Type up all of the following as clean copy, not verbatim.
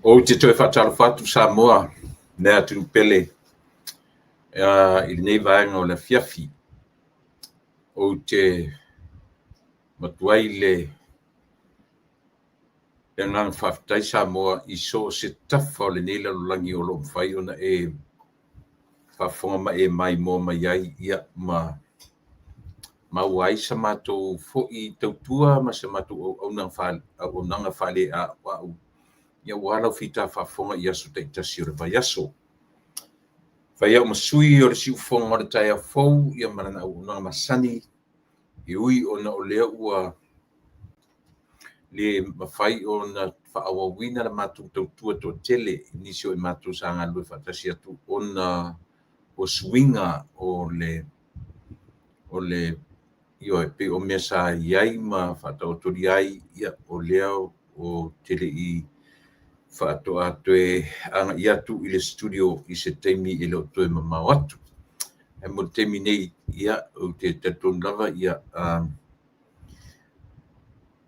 Ou te toe faatalofa atu Samoa, le atunuu pele i lenei vaega o le afiafi. Ou te avatu ai le agaga faafetai Samoa i so o se tafa o lenei lalolagi o lo o mafai ona e faafofoga ma e maimoa mai ai ma maua ai sa matou foi tautua ma sa matou auaunaga faaleaoao. Ia aua lau fita faafofoga i aso taitasi o le vaiaso. Fai au ma sui o le siufofoga o le taeao fou ia ma lana auaunaga masani, e ui ona o lea ua le mafai ona faaauauina le matou tautua toatele i nisi o i matou sa galulue faatasi atu ona o suiga o le ioe, pei o mea sa i ai ma faataotolia ai, ia o lea ou te le i faatoa toe agai atu i le studio i se taimi e le o toe mamao atu. Ae mo le taimi nei, ia, ou te talitonu lava, ia,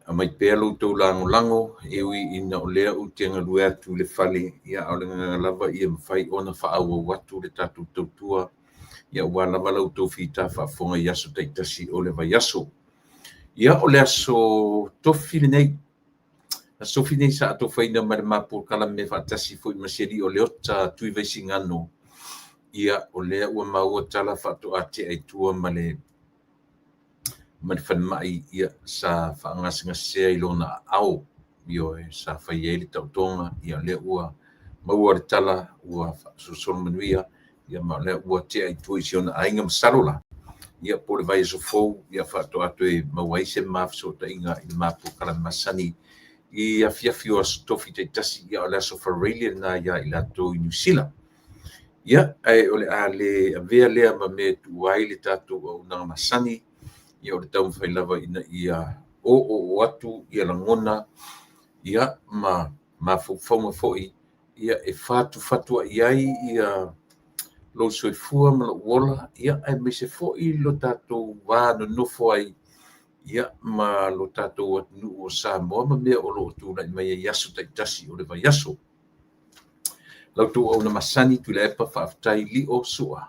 aumai pea lo outou lagolago, e ui ina o lea ou te galue atu i le fale, ia, a o le agaga lava ia mafai ona faaauau atu le tatou tautua, ia aua lava la outou fita faafofoga i aso taitasi o le vaiaso. Ia, o le aso Tofi lenei, aso Tofi lenei sa atofaina ma le ma polokalame faatasi foi ma si alii o Leota Tuivaisigano. Ia, o lea ua maua tala faatoa tea i tua ma le falemai, ia, sa faagasegasea i lona aao, ioe, sa fai ai le taotoga. Ia, lea ua maua le tala ua faasolosolo manuia, ia ma o lea ua tea i tua i si ona aiga. Masalo la, ia po o le vaiaso fou, ia faatoa toe maua ai se ma fesootaiga i le ma polokalame masani i afiafi o aso Tofi taitasi, ia o le aso Faraile lena ia i latou i Niu Sila. Ia, ae o le a le avea lea ma mea e tuua ai le tatou auaunaga masani, ia o le taumafai lava ina ia oooo atu ia lagona, ia, ma mafaufauga foi, ia, e fatufatuai ai ia lou soifua ma lou ola, ia, aemaise foi lo tatou va nonofo ai, ia, ma lo tatou atunuu o Samoa ma mea o lo o tulai mai ai i aso taitasi o le vaiaso. La outou auauna masani Tuilaepa, faafetai lio sua.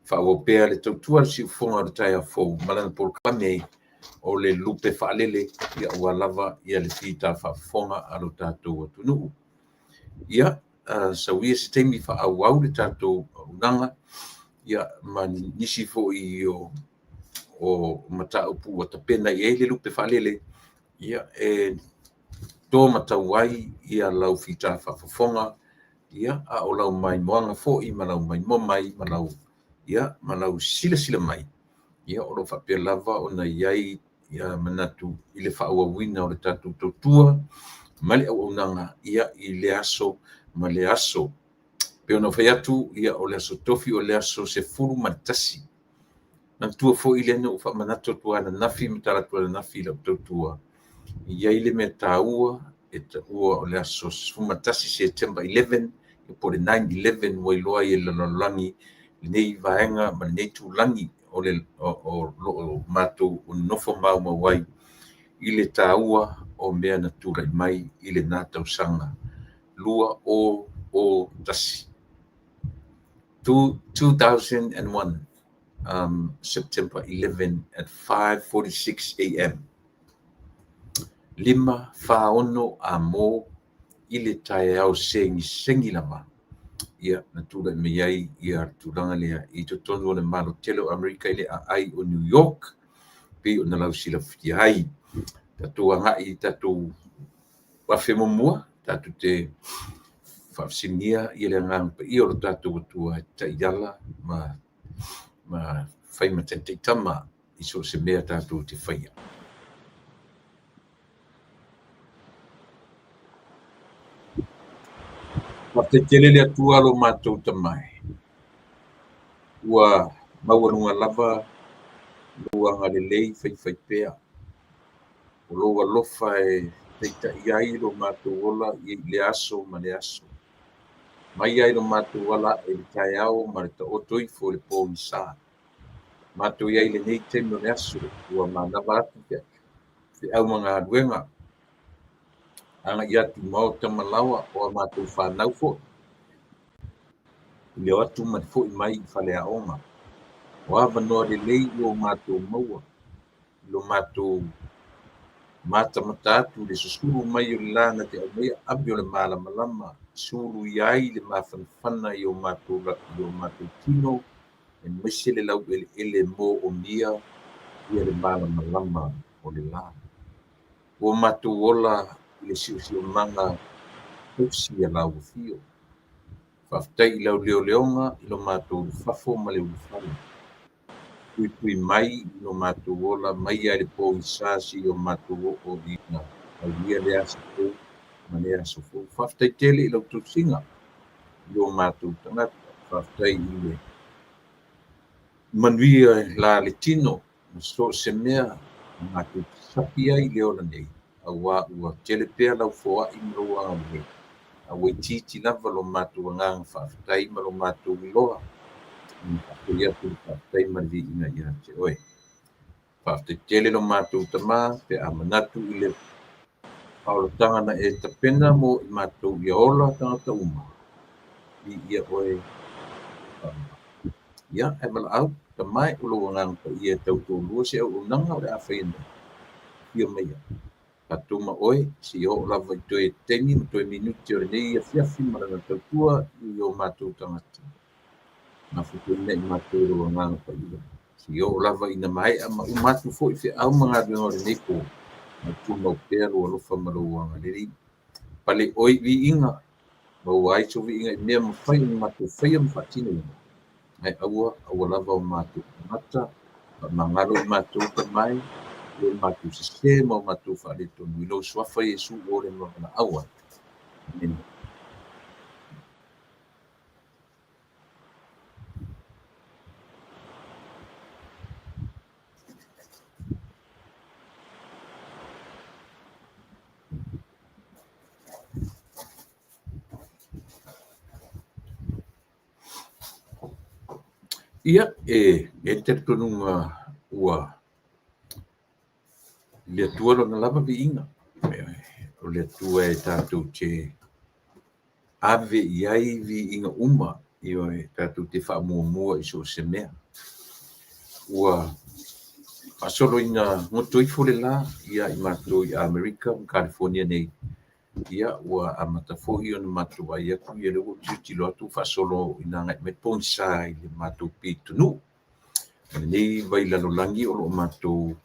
Faaauau pea le tautua a le siufofoga o le taeao fou ma lana polokalame o le lupe faalele, ia aua lava ia le fita faafofoga a lo tatou atunuu. Ia, sau ia se taimi faaauau le tatou auaunaga, ia, ma nisi foi o mataupu ua tapena i ai le lupe faalele, ia, e to matau ai ia lau fita faafofoga, ia, a o lau maimoaga foi ma lau maimoa mai ma lau, ia, ma lau silasila mai, ia, o lo o faapea lava ona i ai ia manatu i le faaauauina o le tatou tautua ma le auaunaga, ia, i le aso ma le aso. Pei ona ou fai atu, ia, o le aso Tofi o le aso 11. Manatua foi lea na ou faamanatu atu ananafi ma talaatu ananafi i lau tautua, e i ai le mea taua e taua o le aso 11 Setema 11, po o le 9/11 ua iloa ai e le lalolagi lenei vaega ma lenei tulagi o lo o matou nonofo maumau ai i le taua o mea na tulai mai i lena tausaga 2001. 2001, September 11 at 5:46 a.m. 5:46 amo i le taeao segisegi lava, ia, na tulai mai ai ia le tulaga lea i totonu o le Malo tele o Amerika i le aai o New York, pei ona lausilafia ai. Tatou agai i tatou afe muamua, tatou te faafesiligia ia le agaga paia o lo tatou Atua e taiala ma fai ma taitaitama i so o se mea tatou te faia. Faafetai tele le Atua lo matou Tama e. Ua maualuga lava lou agalelei faifaipea. O lou alofa e taitai ai lo matou ola i le aso ma le aso. Mai ai lo matou ala ae i le taeao ma le taoto ifo i le pogisa. Matou i ai i lenei taimi o le aso ua manava atu feau ma galuega. Agai atu i maota ma laoa o a matou fanau foi. I le o atu ma le foi mai i faleaoga. O avanoa lelei ua matou maua i lo matou matamata atu i le susulu mai o le la na te aumaia ave o le malamalama, suluia ai le mafanafana i o matou tino, aemaise le laueleele moomia ia le malamalama o le la. Ua matou ola i le siosiomaga tausi a lau afio. Faafetai i lau leoleoga i lo matou ulufafo ma le ulufale. Puipui mai i lo matou ola mai lava i le pogisa seia o matou oo ina aulia lea aso fou ma lea aso fou. Faafetai tele i lau tausiga i o matou tagata. Faafetai i le manuia la le tino ma so o se mea na matou sapi ai i le ola nei, aua ua tele pea lau foai ma lou agalelei, a ua itiiti lava lo matou agaga faafetai ma lo matou iloa ona faafoi atu le faafetai ma le viiga ia te oe. Faafetai tele lo matou Tama pe a manatu i le faaolataga na e tapena mo i matou ia ola tagata uma, viia oe. Ia, ae valaau, Tama e, o lou Agaga Paia e tautoalua se auaunaga o le a faia nei. Afio maia, tatou ma oe, seia oo lava i toe taimi ma toe minute o lenei afiafi ma lana tautua i o matou tagata. Mafutaina i matou e lou Agaga Paia, seia oo lava ina maea ma uma atu foi feau ma galuega o lenei po, ma tumau pea lou alofa ma lou agalelei. Pale oe i viiga, maua ai sou viiga i mea mafai ona matou faia ma faatinoina, ae aua, aua lava o matou tagata, faamagalo i matou Tama e, i o matou sese ma o matou faaletonu, i lou Suafa Iesu ua ole ma valaau ai. Amene. Ia, e i ai le talitonuga ua i le Atua lona lava viiga. O le Atua e tatou te ave i ai viiga uma, ioe, tatou te faamuamua i so o se mea. Ua faasolo ina goto ifo le la ia i matou i Amerika ma California nei, ia ua amata foi ona matou vaai atu, ia lea ua ou tilotilo atu ua faasolo ina agai mai le pogisa i le matou pitonuu. O lenei vai lalolagi o lo o matou,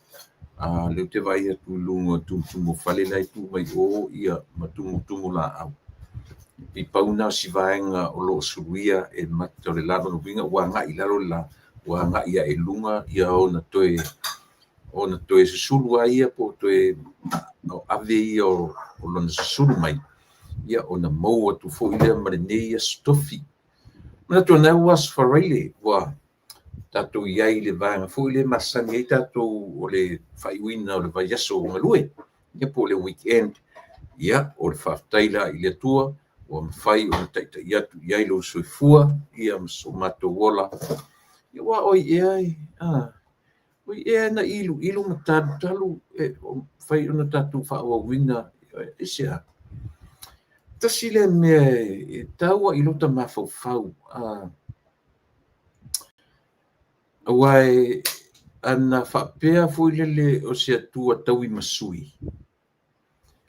lea ou te vaai atu i luga o tumutumu o fale la e tu mai o ia ma tumutumu laau. E pei pau lena o si vaega o lo o suluia e mata o le la, lona uiga ua agai i lalo le la, ua agai ae i luga ia ona toe susulu ai ia po o toe ave ia o lona susulu mai, ia ona mou atu foi lea ma lenei aso tofi. Manatu o lena ua Aso Faraile ua tatou i ai i le vaega foi lea e masani ai tatou o le faaiuina o le vaiaso galue, ia po o le weekend. Ia, o le faafetai la i le Atua ua mafai ona taitai atu i ai lou soifua ia ma so matou ola. Ia aua o ai ea e, o ai ea na iluilu ma talutalu e mafai ona tatou faaauauina aisea? Tasi lea mea e taua i lota mafaufau, aua ana faapea foi lele o se Atua tauimasui,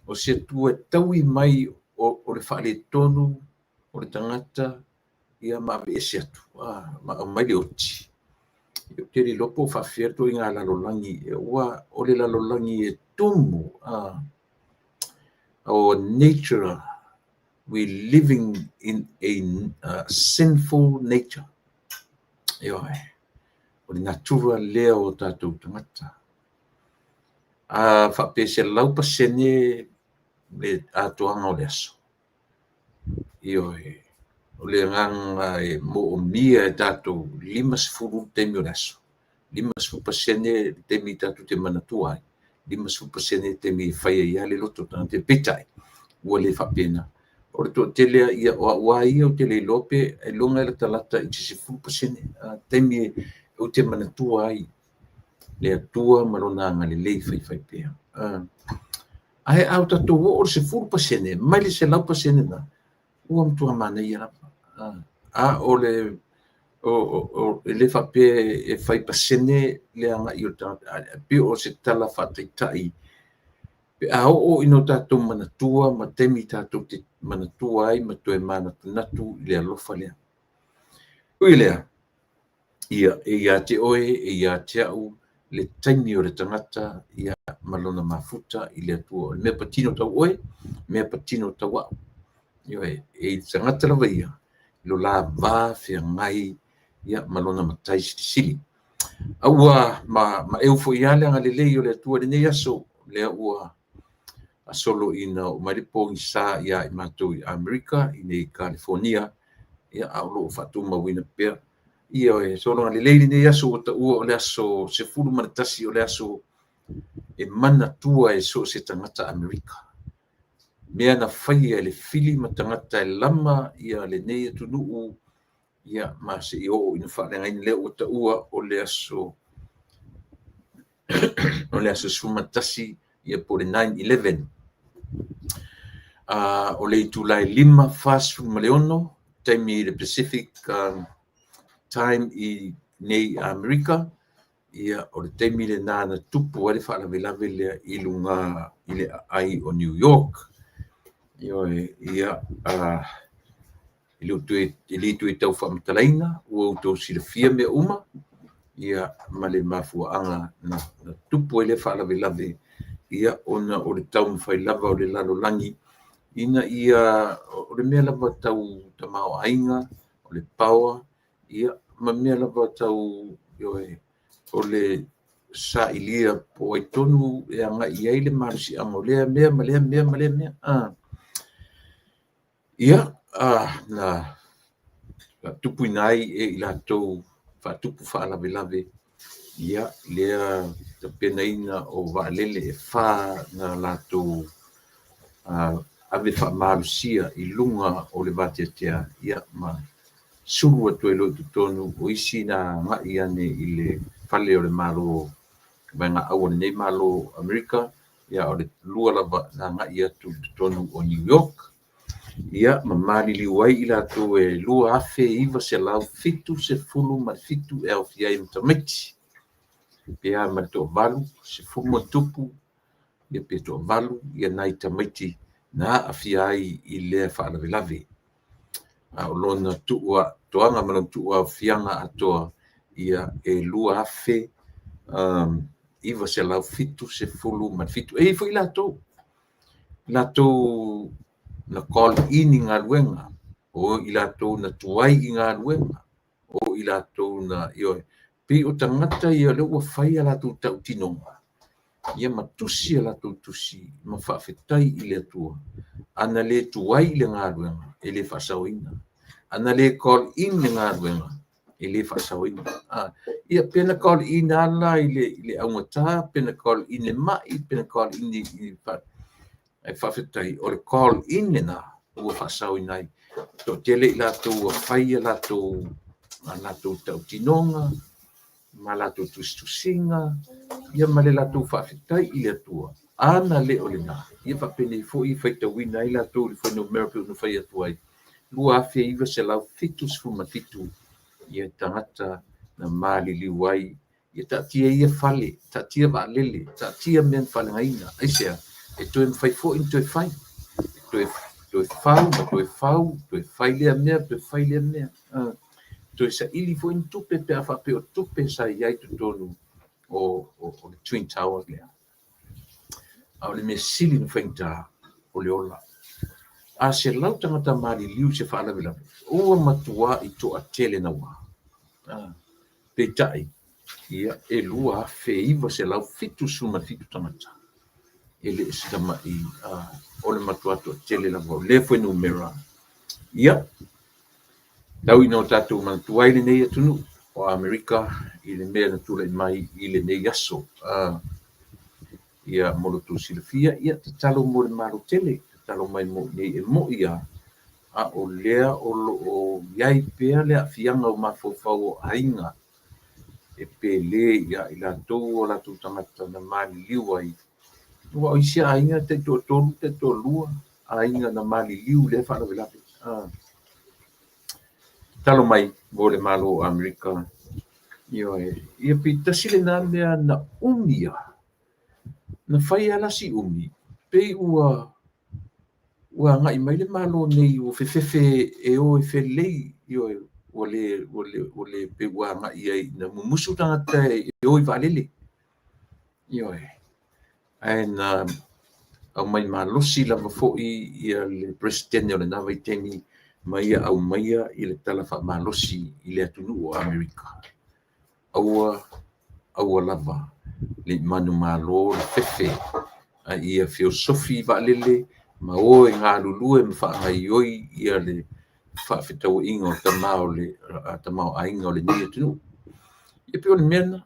o se Atua e taui mai o le faaletonu o le tagata ia ma aveese atu, ma aumai le oti. Ou te le iloa po o faapefea le ituaiga lalolagi, aua o le lalolagi e tumu, our nature, we living in a sinful nature. Ioe, o le natura lea o tatou tagata. A faapea 100% le atoaga o le aso, Ioe, o le agaga e moomia e tatou 50 le taimi o le aso, 50% le taimi tatou te manatua ai, 50% le taimi e fai ai lava le loto o le tagata. Peitai, ua le faapena. O le toatele ia, o au lava ia ou te le iloa pe ailoga e latalata i se 10% taimi ou te manatua ai le Atua ma lona agalelei faifaipea. Ae a o tatou oo i le 10% mai le 100% lena, ua matua manaia lava. A o le e le faapea e fai pasene le agai o le tagata, ae pei o se tala faataitai pe a oo ina o tatou manatua ma taimi tatou te manatua ai ma toe manatunatu i le alofa lea. Ui i lea, ia, e ia te oe, e ia te au le taimi o le tagata ia ma lona mafuta i le Atua. O le mea patino tau oe, mea patino tau au. Ioe, e i le tagata lava ia i lo la va feagai ia ma lona Matai Silisili. A ua maeu foi lava le agalelei o le Atua i lenei aso, lea ua solo ina oo mai le pogisa ia i matou i Amerika, i inei i Kalifonia, ia a o lo o faatumauina pea. Ioe, sologa lelei lenei aso ua taua o le aso 11 o le aso e manatua e so o se tagata Amerika. Mea na faia e le fili ma tagata e lama ia lenei atunuu ia ma se i oo ina faaleagaina lea ua taua o le aso o le aso 11 ia po o le 9/11. O le itula e 5:46 taimi i le Pacific Time i nei Amerika, ia o le taimi lena na tupu ai le faalavelave lea i luga i le aai o New York. Ioe, ia e le toe tau faamatalaina, ua outou silafia mea uma, ia ma le mafuaaga na tupu ai lea faalavelave, ia ona o le taumafai lava o le lalolagi ina ia o le mea lava tau tamaoaiga, o le power, ia ma mea lava tau ioe, o le sailia po o ai tonu e agai i ai le malosiaga o lea mea ma lea mea ma lea mea. Ia, na faatupuina ai e i latou faatupu faalavelave, ia lea tapenaina o vaalele e 4 na latou ave faamalosia i luga o le vateatea, ia ma sulu atu ai loa i totonu o isi na agai ane i le fale o le Malo, vaegaau a lenei Malo o Amerika, ia o le lua lava na agai atu i totonu o New York, ia ma maliliu ai i latou e 2,977 e aofia ai ma tamaiti, pe a ma le toavalu, 10 ma tupu, ia pe toavalu ia nai tamaiti na aafia ai i lea faalavelave. A o lona tuuatoaga ma lona tuuaofiaga atoa, ia e 2,977. E i ai foi latou, latou na call in i galuega, o i latou na tuai i galuega, o i latou na, ioe, pei o tagata ia lea ua fai a latou tautinoga, ia ma tusi a latou tusi ma faafetai i le Atua. A na le tuai i le galuega, e le faasaoina. A na le call in le galuega, e le faasaoina. Ia pe na call in lava la i le augata, pe na call in i le mai, pe na call in i ae faafetai o le call in lena ua faasaoina ai. Toatele i latou ua fai a latou tautinoga ma latou tusitusiga, ia ma le latou faafetai i le Atua. A na le o lena, ia faapenei foi e faitauina ai latou i le fuainumera pei ona fai atu ai, 2,977 ia tagata na maliliu ai. Ia taatia ia fale, taatia vaalele, taatia mea na faaleagaina. Aisea? E toe mafai foi ona toe fai. E toe fau ma toe fau, toe fai lea mea, toe fai lea mea. Toe saili foi ni tupe pe a faapea o tupe sa i ai i totonu o le Twin Towers lea. A o le mea sili ona faigata, o le ola. A 100 tagata maliliu i se faalavelave, ua matuai toatele naua. Peitai, ia, e 2,977 tagata. E le o se tamai, o le matua toatele lava o lea fuainumera. Ia, tau ina o tatou manatua ai lenei atunuu o Amerika i le mea na tulai mai i lenei aso. Ia, mo lo outou silafia, ia, tatalo mo le Malo tele, tatalo mai mo i inei e moni lava, a o lea o lo o i ai pea le aafiaga o mafaufau o aiga e pele ia i latou o latou tagata na maliliu ai. Aua o isi aiga e taitoatolu, taitoalua aiga na maliliu i lea faalavelave. Tatalo mai mo le Malo o Amerika. Ioe, ia pe tasi lena mea na umi lava, na fai lava la si umi, pei ua agai mai le Malo nei ua fefefe e o e felelei, ioe, ua le pei ua agai ai ina mumusu tagata e o i vaalele. Ioe, ae na aumai malosi lava foi le Peresetene o lena vaitaimi ma ia aumaia i le tala faamalosi i le atunuu o Amerika. Aua, aua lava ne i manumalo le fefe, a ia feosofi i vaalele ma o e galulue ma faagaoioi le faafetauaiga o tama o le tamaoaiga o lenei atunuu. E pei o le mea lena,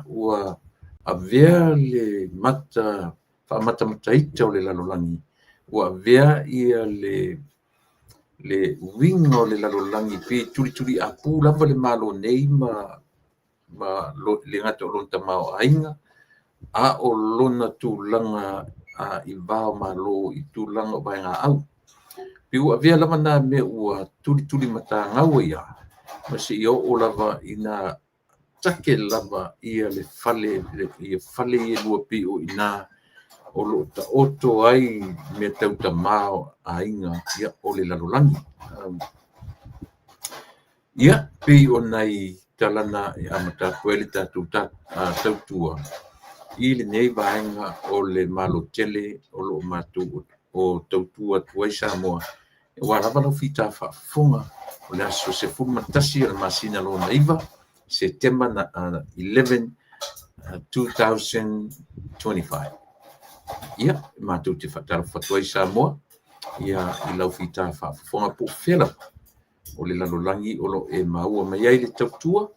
ua avea le mata faamatamataita o le lalolagi, ua avea le uiga o le lalolagi pei e tulituliapu lava le Malo nei ma le gata o lona tamaoaiga, a o lona tulaga i va o Malo i tulaga o vaegaau. Pei ua avea lava na mea ua tulitulimatagau ai lava, ma seia oo lava ina take lava le fale ia e lua pei o i ina o lo o taoto ai mea tau tamaoaiga o le lalolagi. Ia, pei o nai tala na e amata atu ai le tatou tautua i lenei vaega o le Malo tele o lo o matou o tautua atu ai Samoa, aua lava lau fita faafofoga o le aso 11 o le masina lona 9, Setema 11, 2025. Ia, matou te faatalofa atu ai Samoa ia i lau fita faafofoga po o fea lava o le lalolagi o lo o e maua mai ai le tautua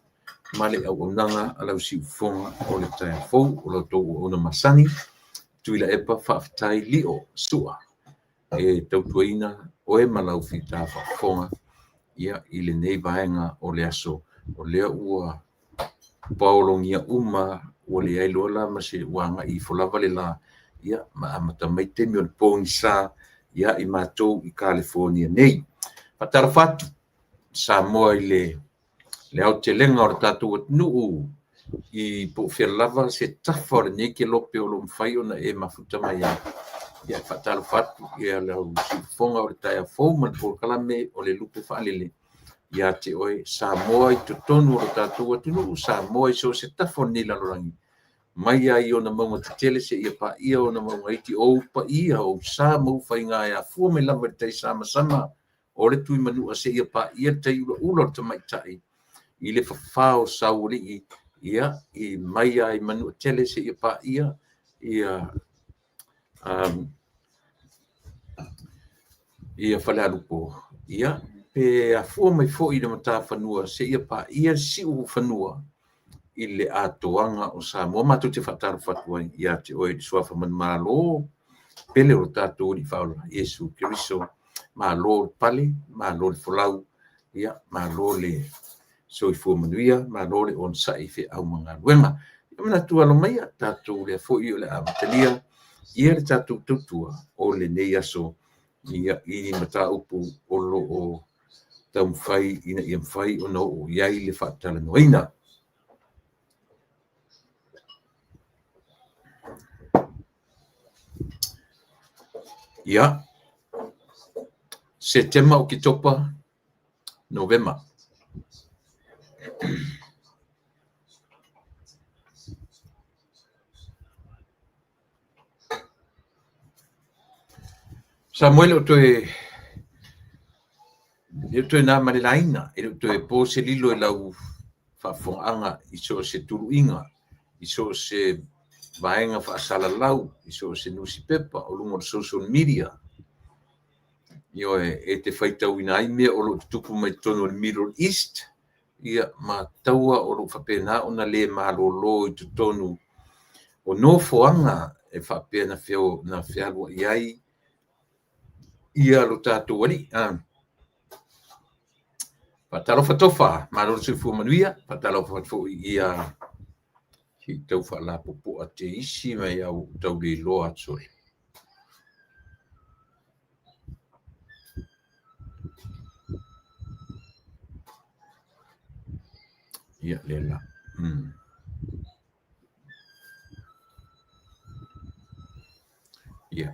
ma le auaunaga a lau siufofoga o le taeao fou o la outou auauna masani, Tuilaepa Faafetai Lio Sua, e tautuaina oe ma lau fita faafofoga ia i lenei vaega o le aso, o lea ua paologia uma, ua leai loa la ma se ua agai ifo lava le la, ia ma amata mai taimi o le pogisa ia i matou i Kalifonia nei. Faatalofa atu Samoa i le aotelega o le tatou atunuu i po o fea lava se tafa o lenei kelope o lo o mafai ona e mafuta mai ai. Ia, e faatalofa atu i lau siufofoga o le taeao fou ma le polokalame o le Lupe Faalele ia te oe Samoa i totonu o le tatou atunuu, Samoa i so o se tafa o lenei lalolagi, mai lava i ona mauga tetele seia paia ona mauga iti, o ou paia, o ou sa ma ou faiga e afua mai lava i le taisamasama o le Tuimanua seia paia le taiulaula o le tamaitai i le fafa o Saualii, ia, i mai lava i Manuatele seia paia ia Falealupo, ia, pe afua mai foi i le matafanua seia paia le siufanua i le atoaga o Samoa. Matou te faatalofa atu ai ia te oe i le suafa manumalo pele o lo tatou Alii Faaola, Iesu Keriso. Malo le pale, malo le folau, ia, malo le soifua manuia, malo le onosai i feau ma galuega. Ia manatu, alo maia tatou, lea foi o le a amatalia ia le tatou tautua o lenei aso ia i mataupu o lo o taumafai ina ia mafai ona oo i ai le faatalanoaina. Ia, Setema, Oketopa, Novema. Samoa e le o toe e le o toe na ma le laina, e le o toe po se lilo i lau faafofogaaga i so o se tuluiga, i so o se vaega faasalalau, i so o se nusipepa o luga o le social media. Ioe, e te faitauina ai mea o lo o tutupu mai totonu o le Middle East, ia ma taua o lo o faapena ona le malolo i totonu o nofoaga e faapea na fealuai ai ia lo tatou Alii. Faatalofa Tofa, malo le soifua manuia. Faatalofa atu foi ia se i tau faalapopoa teisi mai au tau le iloa atu sole. Ia, lea la. Ia.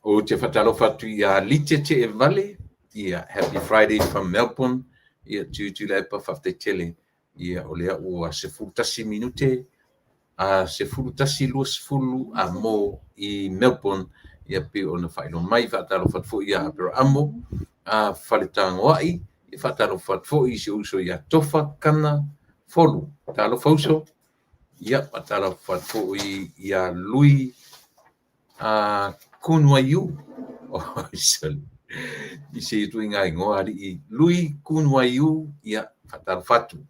Ou te faatalofa atu ia Lite Teevale, ia, happy Friday from Melbourne. Ia, Tuilaepa, faafetai tele. Ia, o lea ua 11 minute, 11:20 a mo i Melbourne. Ia pei ona faailoa mai, faatalofa atu foi ia Aperaamo Faletagoai, ia faatalofa atu foi i si ou uso ia Tofa Kana Folu. Talofa uso. Ia faatalofa atu foi ia Lui Kunuaiu. Oh, sorry. I se ituaiga igoa alii. Lui Kunuaiu, ia faatalofa atu.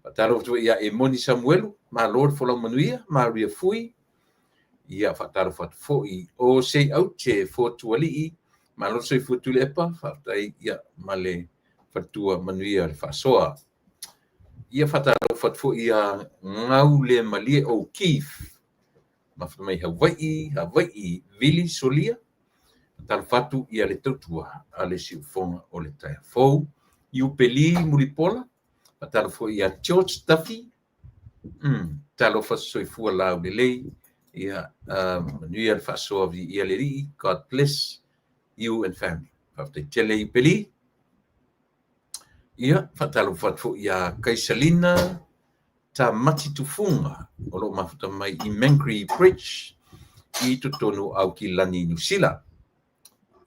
Faatalofa atu foi ia Emoni Samuelu, malo le folau manuia, Maria Fui. Ia faatalofa atu foi o Seiaute Fotualii, malo le soifua Tuilaepa, faafetai ia ma le faletua, manuia le faasoa. Ia faatalofa atu foi ia Gaulemalie O'Keefe, mafuta mai Hawaii, Hawaii Vili Solia. Faatalofa atu ia le tautua a le siufofoga o le taeao fou. Iupeli Mulipola, faatalofa foi ia George Duffy. Talofa soifua laulelei. Ia manuia le faasoa viia le Alii. God bless you and family. Faafetai tele Iupeli. Ia faatalofa atu foi ia Kaisalina Tamati Tufuga o lo o mafuta mai i Mangere Bridge i totonu o Aukilani, Niu Sila.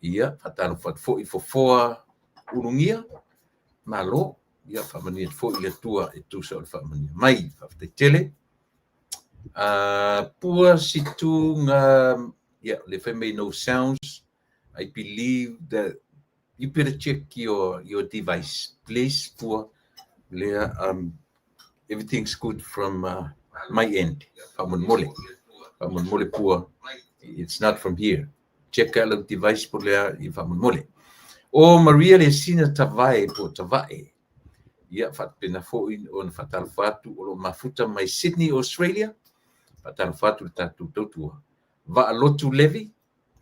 Ia faatalofa atu foi Fofoa Ulugia, malo. Ia faamanuia atu foi le Atua e tusa o le faamanuia mai. Faafetai tele. Pua Situga, yeah, le fai mai no sounds. I believe that you better check your device, please, Pua. Lea, everything's good from my end. Faamolemole. Faamolemole Pua. It's not from here. Check out the device po lea i faamolemole. O Maria le sina Tavae po Tavae. Ia faapena foi ona faatalofa atu o lo o mafuta mai Sydney, Australia. Faatalofa atu le tatou tautua. Vaalotu Levi,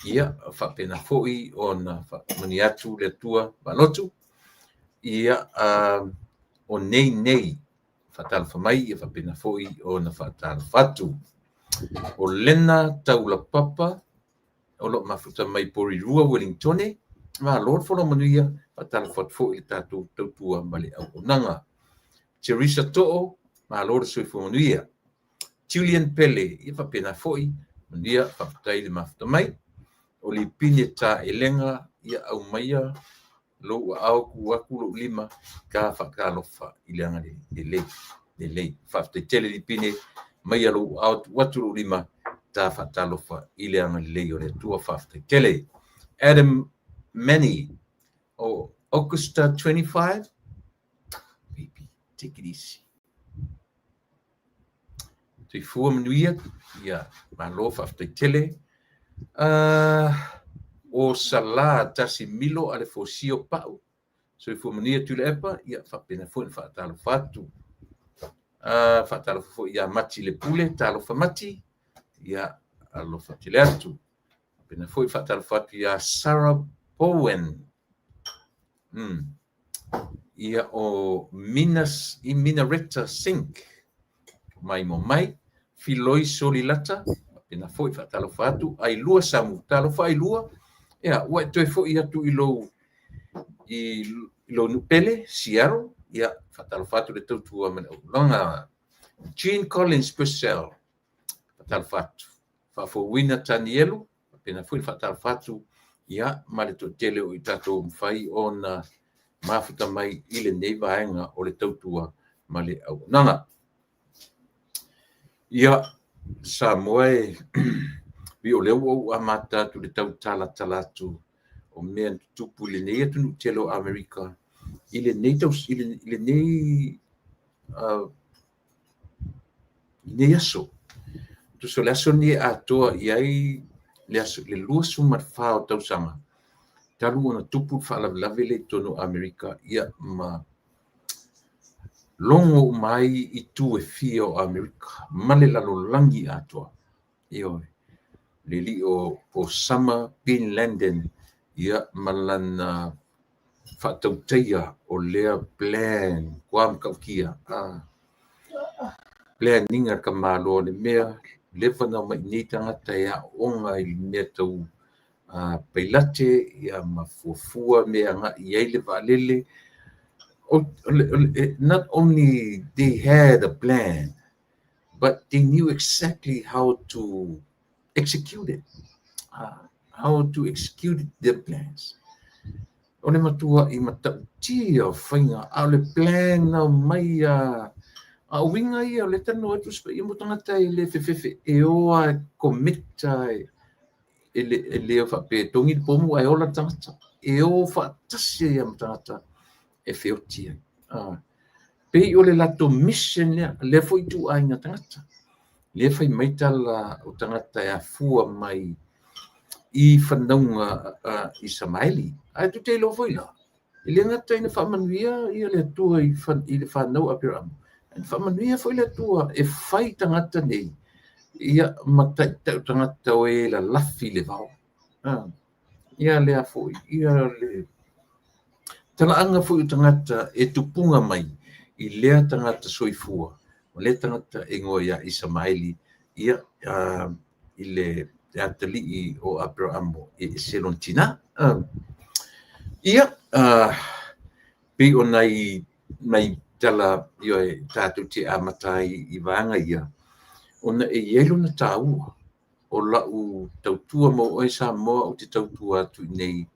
ia faapena foi ona faamanuia atu le Atua Vaalotu. Ia o nei nei faatalofa mai, ia faapena foi ona faatalofa atu. O Lena Taulapapa o lo o mafuta mai Porirua, Wellingtone. Malo le folau manuia, faatalofa atu foi le tatou tautua ma le auaunaga. Teresa Too, malo le soifua manuia. Julian Pele, ia faapena foi, manuia, faafetai le mafuta mai. O Lipine Ta Elega, ia aumaia lou aao tu atu lou lima ka faatalofa i le agalelei lelei, lelei. Faafetai tele Lipine, maia lou aao tu atu lou lima ta faatalofa i le agalelei o le Atua. Faafetai tele. Adam Manny, o Augusta 25, baby, take it easy. Soifua manuia, ia malo faafetai tele. O Sala Tasi Milo a le Fosio Pau, soifua manuia Tuilaepa, ia faapena foi na faatalofa atu. Faatalofa foi ia Mati Le Pule, talofa Mati, ia alofa tele atu. Faapena foi faatalofa atu ia Sarah Bowen. Ia o Minas i Minareta Sink mai mo mai Filoi Solilata, faapena foi faatalofa atu ai lua Samu, talofa ai lua. Ia ua e toe foi atu i lou nupele Seattle. Ia faatalofa atu le tautua ma le auaunaga. Jean Collins Purcell, faatalofa atu. Faafouina Tanielu, faapena foi faatalofa atu ia ma le toatele o i tatou mafai ona mafuta mai i lenei vaega o le tautua ma le auaunaga. Ia, Samoa e, o lea ua ou amata atu le tau talatala atu o mea na tutupu i lenei atunuu tele o Amerika i lenei aso. Tusa o le aso lenei e atoa i ai le aso le 24 o tausaga talu ona tupu le faalavelave lea i totonu o Amerika, ia ma logo uma ai itu e fia o Amerika ma le lalolagi atoa. Ioe, le alii o Osama Bin Laden, ia ma lana faatautaia o lea plan ua matautia plan iga le tamaloa o le mea leva na omai nei tagata e aooga i le mea tau pailate, ia ma fuafua mea agai i ai le vaalele. Not only they had a plan, but they knew exactly how to execute it. How to execute their plans. O le matua'i matautia o faiga, a o le plan na aumai a a o uiga ia o lea e talanoa atu Tusi Paia mo tagata e le fefefe e o lava e commit e le faapea e togi le pomu ae ola le tagata. E o faatasi ai lava ma tagata e feoti ai. Pei o le latou mission lea, lea foi ituaiga tagata. Lea fai mai tala o tagata e afua mai i fanauga a Isamaeli. Ae tou te iloa foi la, e le gata ina faamanuia ia le Atua i le fanau a Aperamo, ae na faamanuia foi le Atua e fai tagata nei ia ma taitai o tagata o e lalafi i le vao. Ia lea foi, ia le talaaga foi o tagata e tupuga mai i lea tagata soifua, o lea tagata e igoa ia Isamaeli, ia i le atalii o Aperamo e ese lona tinā. Ia, pei o nai tala tatou te amata ai i vaega ia, ona e i ai lona taua o lau tautua mo oe Samoa ou te tautua atu i inei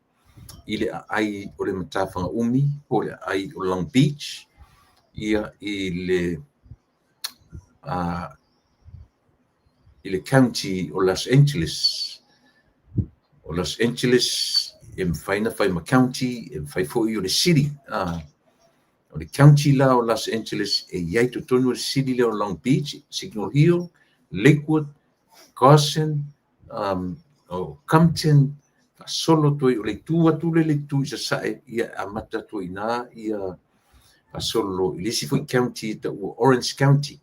i le aai o le Matafagaumi po o le aai o Long Beach, ia i le County o Los Angeles. O Los Angeles e mafai ona fai ma county, e mafai foi o le city. O le county la o Los Angeles e i ai totonu o le city lea o Long Beach, Signal Hill, Lakewood, Carson, o Compton, faasolo atu ai o le itu atu lea i le itu i sasae, ia e amata atu ai i ina ia faasolo i le isi foi county e taua Orange County.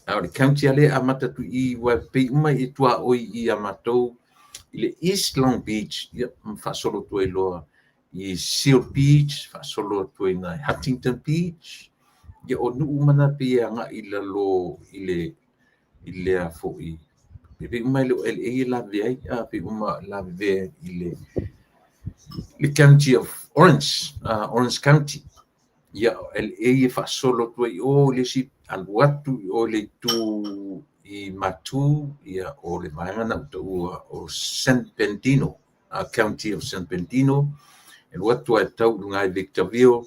A o le county lava lea e amata atu i i, aua e pei uma e tuaoi ia matou i le East Long Beach, ia ma faasolo atu ai loa i Seal Beach, faasolo atu ai i ina i Huntington Beach, ia o nuu uma na pei e agai i lalo i lea foi, e pei uma e le o LA e lavevea ai, a pei uma e lavevea i le County of Orange, Orange County. Ia, o LA e faasolo atu ai i o i le isi alu atu i o i le itu i Matu, ia o le vaega lena ua taua o San Bernardino, County of San Bernardino, e alu atu lava e tau i luga i Victorville,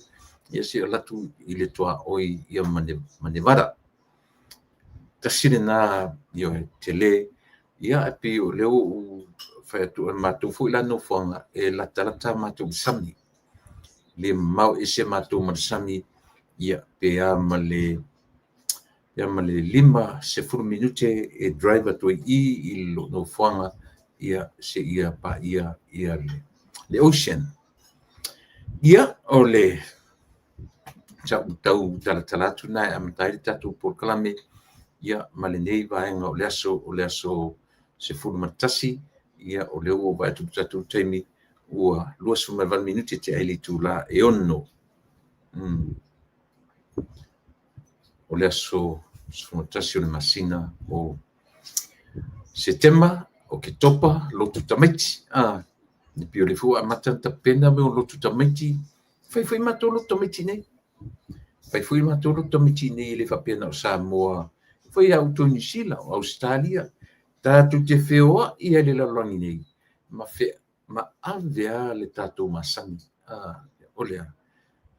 ia seia alu atu i le tuaoi ia ma Nevada. Tasi lena ioe tele, ia ae pei o lea ua ou fai atu, o le matou foi la nofoaga e latalata matou i le sami. Le mamao ese matou ma le sami, ia pe a ma le 50 minute e drive atu ai i i lou nofoaga, ia seia paia ia le ocean. Ia, o le sa ou tau talatala atu lena e amata ai le tatou polokalame, ia ma lenei vaega o le aso, o le aso 11, ia o lea ua ou vaai atu i le tatou taimi, ua 28 minute tea ai le itula e 6. O le aso 11 o le masina o Setema, Oketopa, lotu tamaiti. E pei o lea foi ua amata ona tapena mea o lotu tamaiti. Fai foi matou lotu tamaiti nei. Fai foi matou lotu tamaiti nei, e le faapea na o Samoa. Fai lava outou i Niu Sila, o Ausetalia. Tatou te feoai ai i le lalolagi nei, ma ma ave lava le tatou masani. O le a?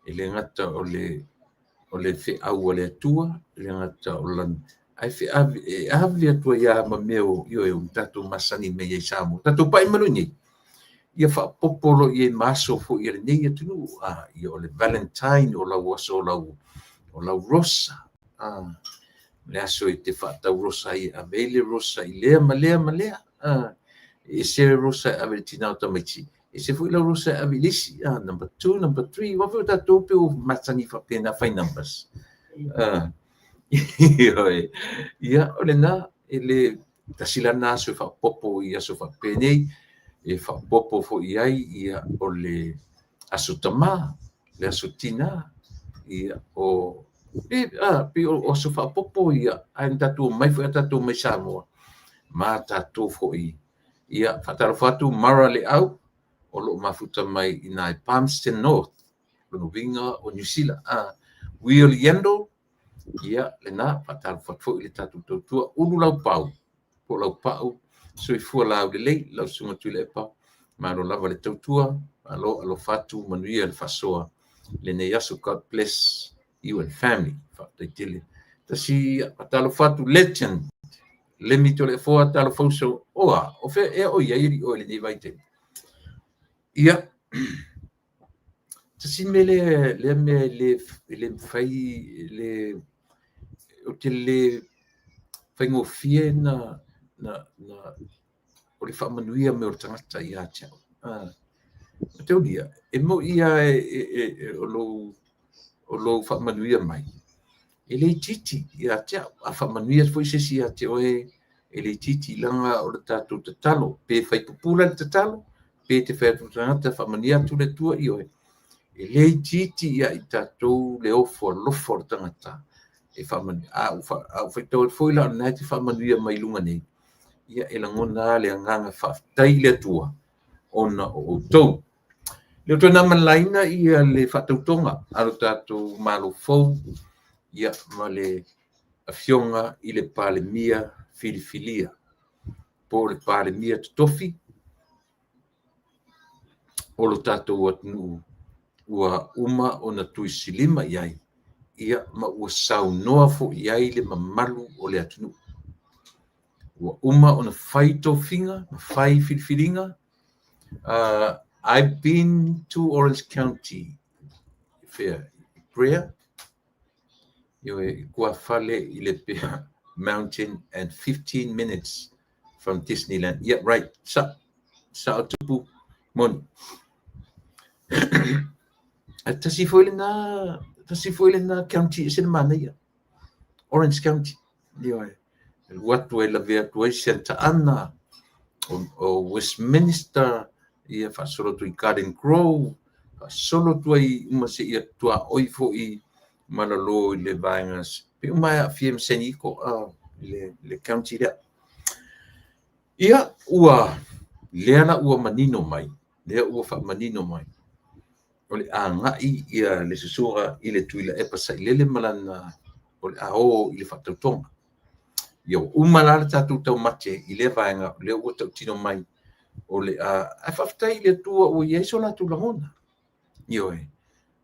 E le gata o le feau a le Atua, e le gata o lana, ae e ave atu ai lava ma mea o, ioe, o tatou masani mai ai i Samoa. Tatou pai mai loa i inei, ia faaopoopo loa i ai ma aso foi a lenei atunuu. Ia o le Valentine, o lau aso o lau rosa. Le aso e te faatau rosa ai, e ave ai le rosa i lea ma lea ma lea. E ese le rosa e ave i le tina o tamaiti, ese foi lau rosa e ave i le isi. Number 2, number 3, aua foi o tatou pei ua masani faapena fai numbers. Ioe. Ia, o lena, e le tasi la lena aso e faaopoopo i aso faapenei, e faaopoopo foi i ai ia o le aso tamā, le aso tinā, ia o pei o aso faaopoopo ia, ae na tatou omai foi a tatou mai Samoa, ma tatou foi. Ia, faatalofa atu Mara Leau, o lo o mafuta mai i ina i Palmerston North, lona uiga o Niu Sila. Will Yandle, ia lena, faatalofa atu foi i le tatou tautua Ulu Laupau, po o Laupau, Soifua laulelei lau Susuga Tuilaepa, malo lava le tautua, malo alofa atu, manuia le faasoa i lenei aso. God bless you and family. Faafetai tele. Tasi talofa atu legend Lemi Toleafoa, talofa uso. Oa, o fea ea o i ai alii oe i lenei vaitaimi? Ia, tasi mea lea, lea mea e le mafai, le, ou te le faigofie na, na, na, o le faamanuia mai o le tagata ia te au. Ah, Mataulia, e moni lava o lou faamanuia mai, e le itiiti ia te au. A faamanuia foi se isi ia te oe, e le itiiti, leaga o le tatou tatalo, pe fai pupula le tatalo, pe te fai atu i le tagata faamanuia atu le Atua i oe, e le itiiti ia i tatou le ofo alofa o le tagata e faamanuia. A ua faitau atu foi la o lena e te faamanuia mai i luga nei, ia e lagona lava le agaga faafetai i le Atua ona o outou. Le toe na malaina ia le faatautoga a lo tatou Malo fou, ia ma le afioga i le Palemia filifilia, po o le Palemia totofi o lo tatou atunuu ua uma ona tuisilima i ai, ia ma ua saunoa foi i ai le mamalu o le atunuu. Ua uma ona fai tofiga, fai filifiliga. I've been to Orange County, fair, prayer, i tuafale i le Bear Mountain and 15 minutes from Disneyland. Yeah, right. Sa, sa o tupu moni. Tasi foi lena, tasi foi lena county e se le manaia. Orange County. Ioe. Alu atu ai lave atu ai Santa Ana, o Westminster, ia faasolo atu i Garden Grove, faasolo atu ai uma seia tuaoi foi ma lalo i le vaega pe uma e aafia ma San Diego, le county lea. Ia, ua lea la ua manino mai, lea ua faamanino mai, o le agai ia le susuga i le Tuilaepa Sailele ma lana, o le a o i le faatautoga. Ia ua uma la le tatou taumate i lea vaega, lea ua tautino mai o le a, ae faafetai i le Atua ua i ai so latou lagona. Ioe,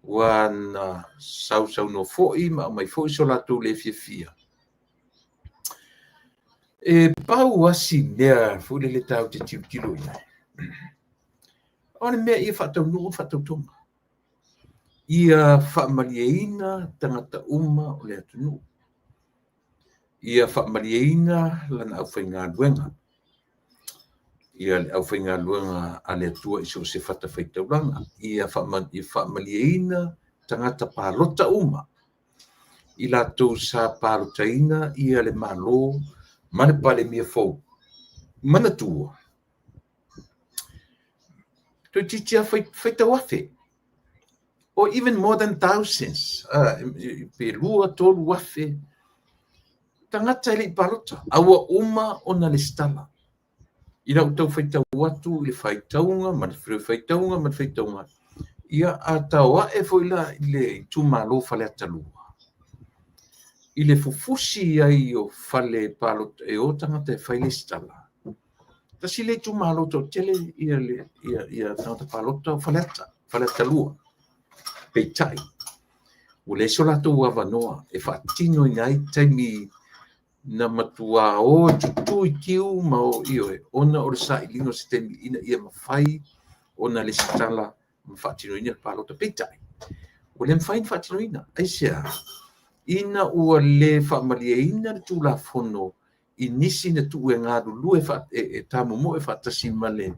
ua na sausaunoa foi ma aumai foi so latou le fiafia. E pau lava si mea foi lele tatou te tilotilo i ai, o le mea ia faataunuu le faatautoga, ia faamalieina tagata uma o le atunuu, ia faamalieina lana aufaigaluega, ia le aufaigaluega a le Atua i so o se fatafaitaulaga, ia faamalieina tagata palota uma, i latou sa palotaina ia le Malo ma le Palemia fou. Manatua, toeitiiti lava faitau afe, or even more than thousands, pe 2, 3 afe, tagata e le i palota, a ua uma ona lesitala. I lau tau faitau atu i le faitauga ma le faitauga ma le faitauga, ia a tao ae foi la i le itumalo Faleata 2, i le fufusi ai o fale palota e o tagata e fai lesitala, tasi le itumalo toatele ia tagata palota o Faleata, Faleata 2. Peitai, ua leai so latou avanoa e faatinoina ai taimi na matua o e tutu i kiu ma o ioe, ona o le sailiga o se taimi ina ia mafai ona lesitala ma faatinoina le palota. Peitai, ua le mafai ona faatinoina. Aisea? Ina ua le faamalieina le Tulafono i nisi na tuu e galulue e tamomoe faatasi ma le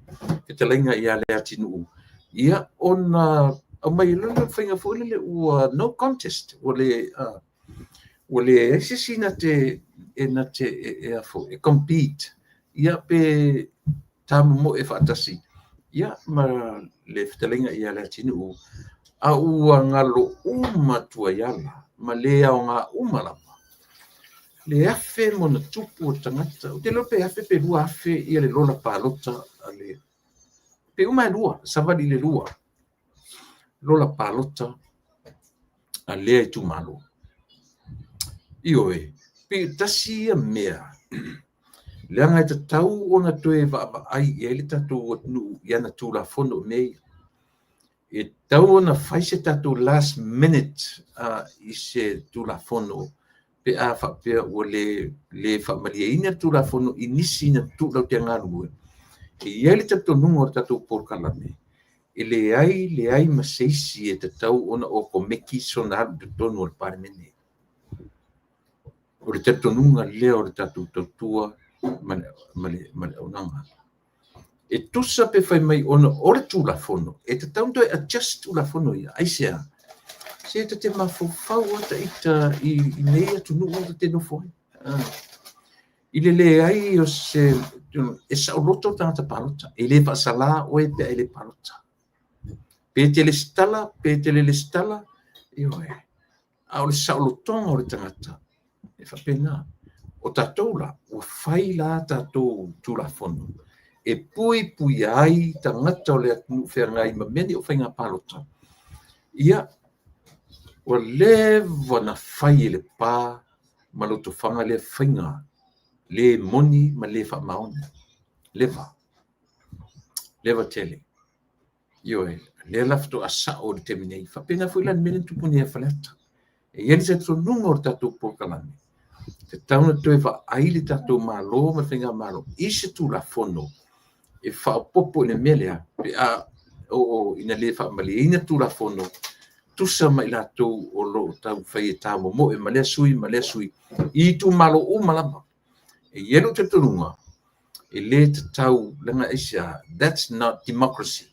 fetalaiga ia Leatinuu, ia ona aumai loa lea o le faiga foi lele ua no contest, ua le ua leai se isi na te e compete, ia pe tamomoe faatasi ia ma le fetalaiga ia Leatinuu, a ua galo uma atu ai ala ma le aoga uma lava le 1,000 ma ona tupu o tagata. Ou te iloa pe 1,000 pe 2,000 ia le lola palota a le, pe uma e lua, savali i le lua lola palota a lea itumalo. Ioe, pe tasi ia mea. Leaga e tatau ona toe vaavaai i ai le tatou atunuu i ana Tulafono i mea ia. E tatau ona fai se tatou last minute i se Tulafono pe a faapea ua le faamalieina le Tulafono i nisi na tutu latou te galulue. E i ai le talitonuga o le tatou polokalame, e leai leai ma se isi e tatau ona okomeki sona alu i totonu o le Palemene. O le talitonuga lea o le tatou tautua ma le auaunaga. E tusa pe fai mai ona o le Tulafono, e tatau ona toe adjust Tulafono ia. Aisea? Se ta te mafaufau lava ita i nei atunuu ta te nonofo ai. I le leai o se... E saoloto le tagata palota, e le faasala oe pe a e le palota. Pe te lesitala, pe te le lesitala, ioe. A o le saolotoga o le tagata, e faapena. O tatou la, ua fai la tatou Tulafono e puipuia ai tagata o le atunuu feagai ma mea nei o faiga palota. Ia, ua leva ona fai e Lepa ma Lotofaga lea faiga le moni ma le faamaoni. Leva, leva tele. Ioe, lea la faatoa sao i le taimi nei. Faapena foi la le mea lea na tupu nei ia Faleata. E i ai le talitonuga o le tatou polokalame, e tatau ona toe vaai le tatou Malo ma le faigamalo i se Tulafono e faaopoopo i le mea lea pe a oo ina le faamalieina Tulafono, tusa ma i latou o lo o taumafai e tamomoe ma lea sui ma lea sui i itumalo uma lava. E i ai lou talitonuga, e le tatau, leaga aisea? That's not democracy.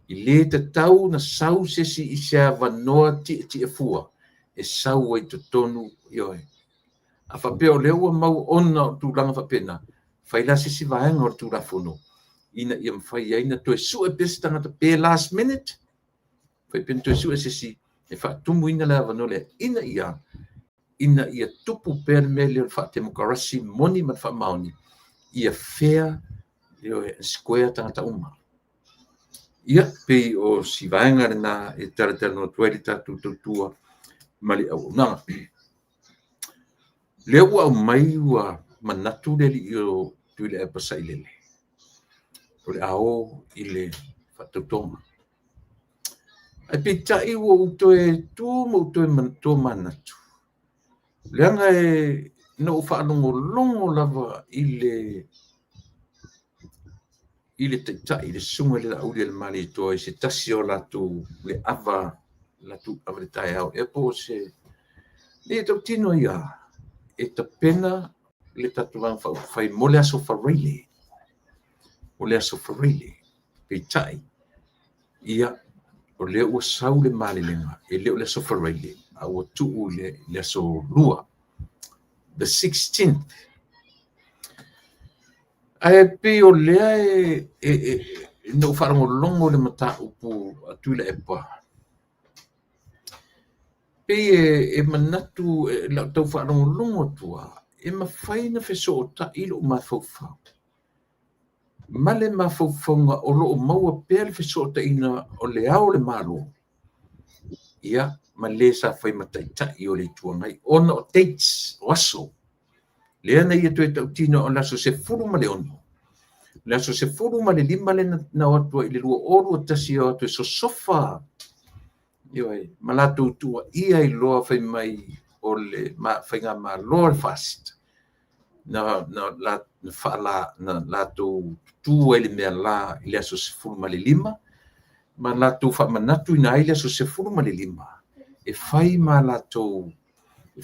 E le tatau ona sau se isi i se avanoa tietie fua e sau ai i totonu, ioe. A faapea o lea ua mau ona o tulaga faapena, fai la se isi vaega o le Tulafono ina ia mafai ai ona toe sue pea se tagata pe last minute, fai pea ona toe sue se isi e faatumuina le avanoa lea ina ia tupu pea le mea lea o le faatemokarasi moni ma le faamaoni, ia fair, ioe, square tagata uma. Ia, pei o si vaega lena e talatalanoa atu ai le tatou tautua ma le auaunaga. Lea ua aumai ua manatu le alii o Tuilaepa Sailele, o le a o i le faatautoga. Ae peitai ua ou toe tu ma ou toe tomanatu, leaga na ou faalogologo lava i le taitai, le susuga i le Laaulialemalietoa i se tasi o latou le ava, latou ava i le taeao ea po o se... E tautino ia, e tapena le tatou Vaega Faaupufai mo le Aso Faraile, o le Aso Faraile. Peitai, ia, o lea ua sau le malelega, e le o le Aso Faraile, a ua tuu i le Aso Lua, the 16th. Ae pei o lea na ou faalogologo i le mataupu a Tuilaepa, pei e manatu i lau tau faalogologo atu lava, e mafai ona fesootai lou mafaufau ma le mafaufauga o lo o maua pea le fesootaiga o le Ao o le Malo, ia, ma le sa fai ma taitai o le Itu Agai, ona o dates, o aso. Lea na ia toe tautino o le aso 16, le aso 15 lea na o atu ai i le 2021 e o atu e sosofa, ioe, ma latou tuuaia ai loa fai mai o le faigamalo a le FAST na latou tutu ai i le mea la i le aso 15 ma latou faamanatuina ai le aso 15 e fai ma latou e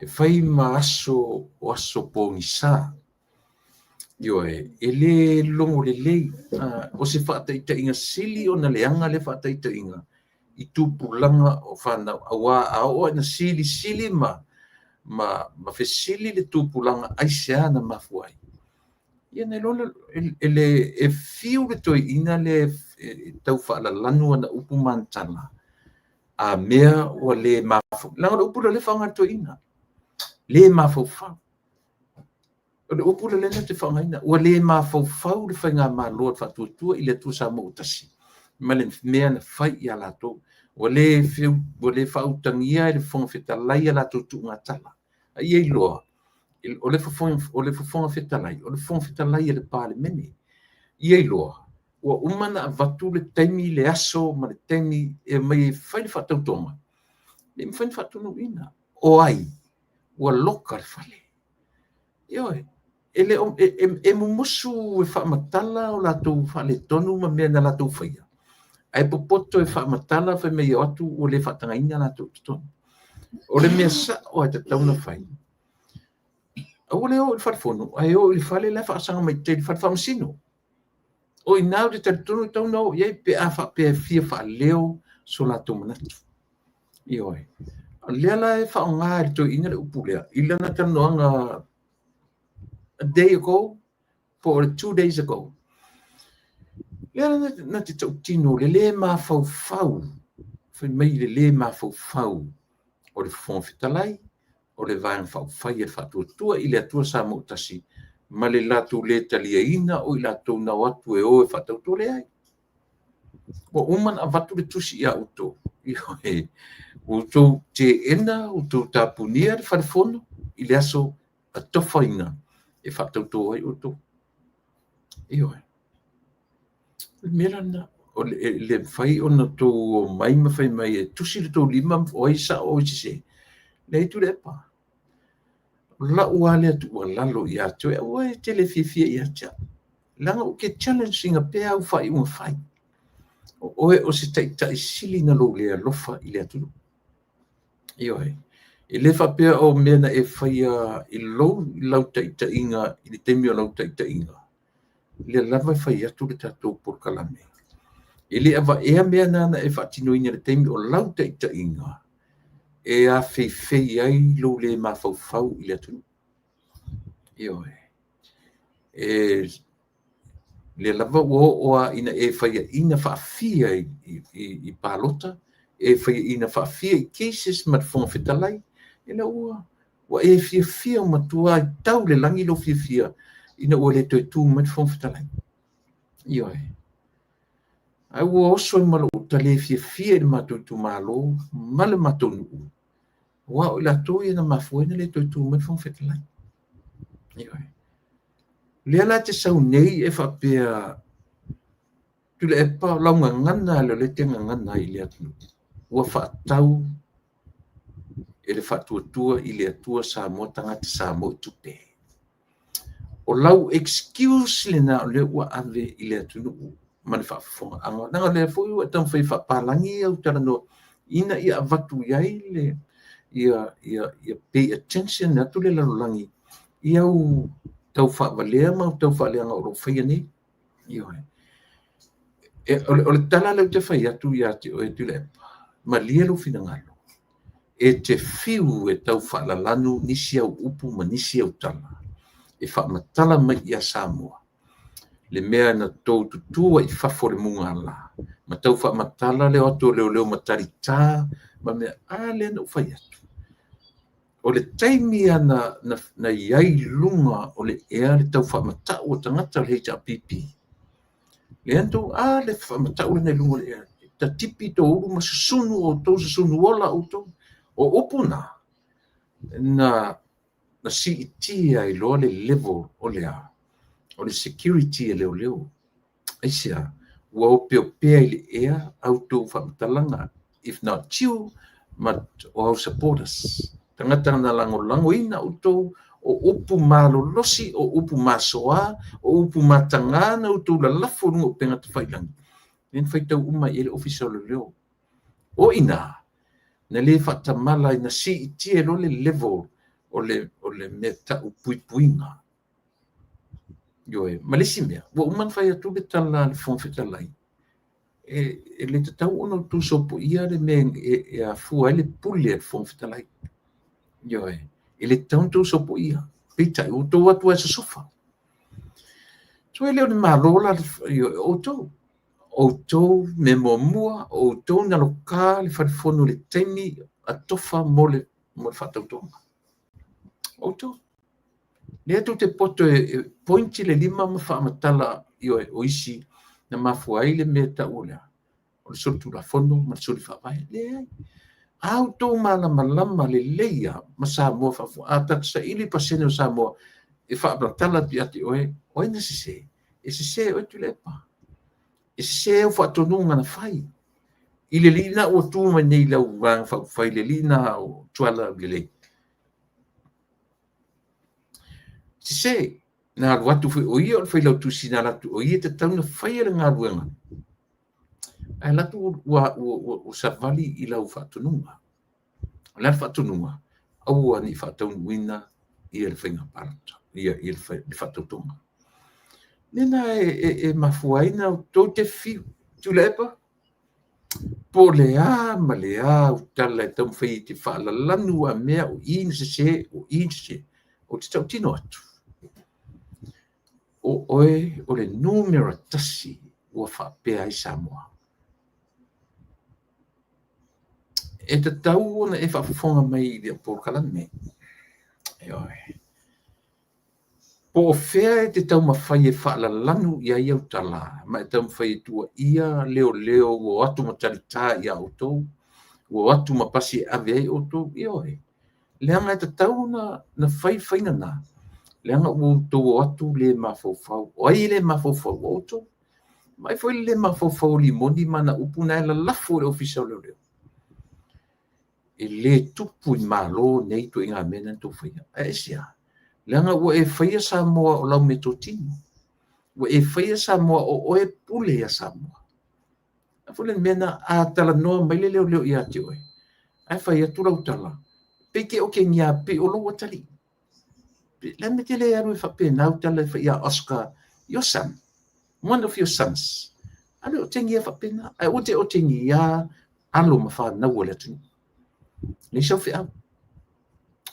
fai ma aso o aso pogisa. Ioe, e le logo lelei. O se faataitaiga sili ona leaga lea faataitaiga i tupulaga o fanau, aua a oo ina silisili ma fesili le tupulaga aisea na mafua ai. Ia na iloa lea, e fiu le toeaina lea e tau faalalanu ana upu ma ana tala, a mea ua le mafaufau. Leaga o le upu lea o lea e faaaoga e le toeaina, le mafaufau. O le upu lea na te faaaogaina, ua le mafaufau le faigamalo a le Faatuatua i le Atua Samoa ua Tasi ma le mea na fai ia latou. Ua le ua le faautagia e le Fofoga Fetalai a latou tuugatala. A ia iloa, o le Fofoga Fetalai, o le Fofoga Fetalai a le Palemene. Ia iloa, ua uma ona avatu le taimi, le aso ma le taimi e aumai e fai le faatautoga, e le mafai ona faatonuina. O ai ua loka le fale? Ioe, e le o e mumusu e faamatala o latou faaletonu ma mea na latou faia, ae popoto e faamatala fai mai e o atu ua le faatagaina latou i totonu. O le mea sao e tatau ona fai, aua le o i le fale fono, ae o i le fale la e faasaga mai tai i le fale faamasino. O i ina ou te talitonu e tatau ona o i ai pe a faapea e fia faaleo so latou manatu. Ioe. O lea la e faaaoga e le toeaina le upu lea i lana talanoaga a day ago po o le 2 days ago. Lea na te tautino le lē mafaufau, fai mai le lē mafaufau o le Fofoga Fetalai, o le Vaega Faaupufai a le Faatuatua i le Atua Samoa ua Tasi ma le latou lē taliaina o i latou na o atu e o e faatauto. Leai. Ua uma ona avatu le tusi ia outou, ioe, ua outou teena, ua outou tapunia le fale fono i le aso atofaina e faatauto ai outou. Ioe. O le mea la lena, e le mafai ona outou omai ma fai mai e tusi le tou lima o ai sao o ai sese. Leai Tuilaepa. O lau lava lea tuualalo ia te oe, aua e te le fiafia ia te au, leaga ou te challenge ina pea au faaiuga fai. O oe o se taitai sili ona lou le alofa i le atunuu. Ioe. E le faapea o mea na e faia i lou lau taitaiga i le taimi o lau taitaiga, lea lava e fai atu le tatou polokalame. E le avaea mea na na e faatinoina i le taimi o lau taitaiga e afeifei ai lou le mafaufau i le atunuu. Ioe. E lea lava ua oo lava ina e faiaina faafia i palota, e faiaina faafia i cases ma le Fofoga Fetalai, ina ua e fiafia ua matua tau le lagi lou fiafia ina ua le toe tu mai le Fofoga Fetalai. Ioe. Ae ua oso ai ma lou tale fiafia i le matou itumalo ma le matou nuu, aua o i latou ia na mafua ai ona le toe tu mai le Fofoga Fetalai. Ioe. Lea la e te sau nei e faapea, Tuilaepa, o lau gagana lea o lea e te gagana ai i le atunuu, ua faatau e le Faatuatua i le Atua Samoa tagata Samoa i tupe. O lau excuse lena o lea ua ave i le atunuu ma le faafofogaaga. Leaga o lea foi ua e taumafai e faapalagi au talanoa ina ia avatu i ai le ia pay attention atu le lalolagi i au tau faavalea ma au tau faaleaga o lo o faia nei. Ioe. O le tala lea ou te fai atu ia te oe Tuilaepa, malie lou finagalo, e te fiu e tau faalalanu nisi au upu ma nisi au tala e faamatala mai ia Samoa le mea na tou tutu ai i fafo o le mugala ma tau faamatala le o atu o leoleo matalitā ma mea a lea na ou fai atu. O le taimi lava na i ai i luga o le ea le tau faamatau o tagata o le HRPP, lea na tou le faamatau lena i luga o le ea, tatipi tou ulu ma susunu outou, susunu ola outou. O upu na, na siitia ai loa le level o le a? O le security a leoleo. Aisea? Ua opeopea i le ea a outou faamatalaga, if not you, but our supporters. Tagata na lagolagoina outou, o upu malolosi, o upu masoa, o upu mataga na outou lalafo i luga o upega tafailagi, lea na faitau uma i ai le Ofisa o Leoleo. O i ina, na le faatamala ai, na siitia ai loa le level o le mea tau puipuiga. Ioe. Ma le isi mea, ua uma ona fai atu le tala a le Fofoga Fetalai, e le tatau ona outou sopoia le mea e afua ai le pule a le Fofoga Fetalai. Ioe. E le tatau ona outou sopoia. Peitai, ua outou o atu lava e sosofa. So e le o le Malo la, ioe, o outou. Outou mea muamua, o outou na loka le fale fono i le taimi atofa mo le faatautoga. Outou. Lea tou te poto e point le lima ma faamatala, ioe, o isi na mafua ai le mea tau o le a? O le solitulafono ma le soli faavae. Leai. A outou malamalama lelei lava ma Samoa faafofoga, a tatou saili pasene o Samoa e faamatala atu ia te oe, o ai na sese? E sese e oe Tuilaepa. E sese au faatonuga na fai. I le alii lena ua tu mai nei i lau Vaega Faaupufai, le alii lena o Tuala Aulelei. Sese. Na alu atu foi o ia o le failautusi na alu atu o ia e tatau ona faia le galuega. Ae alu atu ua savali i lau faatonuga. O le a le faatonuga? Aua ne i faataunuuina ia le faiga palota, ia le faatautoga. Lena e mafua ai ona tou te fiu, Tuilaepa, po o le a ma le a au tala e taumafai e te faalalanu a mea o i na sese, o i na sese. Ou te tautino atu, o oe o le numera 1 ua faapea ai Samoa. E tatau ona e faafofoga mai i le polokalame. Ioe. Po o fea e te taumafai e faalalanu i ai au tala ma e taumafai e tuuaia leoleo ua o atu ma talita ia outou, ua o atu ma pasi e ave ai outou. Ioe. Leaga e tatau ona fai faiga na, leaga ua outou o atu le mafaufau. O ai e le mafaufau? O outou. Vaai foi le le mafaufau o Limoni ma ana upu na e lalafo i le Ofisa o Leoleo. E le tupu i Malo nei ituaiga mea na outou faia. Aisea? Leaga ua e faia Samoa o lau meatotino. Ua e faia Samoa o oe e pule ia Samoa. A foi le mea na a talanoa mai le leoleo ia te oe, ae fai atu lau tala, pei te otegia pei o lou atalii. Le mea te le alu e faapena au tala e fai ia Oscar, your son, one of your sons. Alu e otegia faapena, ae aua te otegia alo ma fanau a le atunuu. Leai sau feau.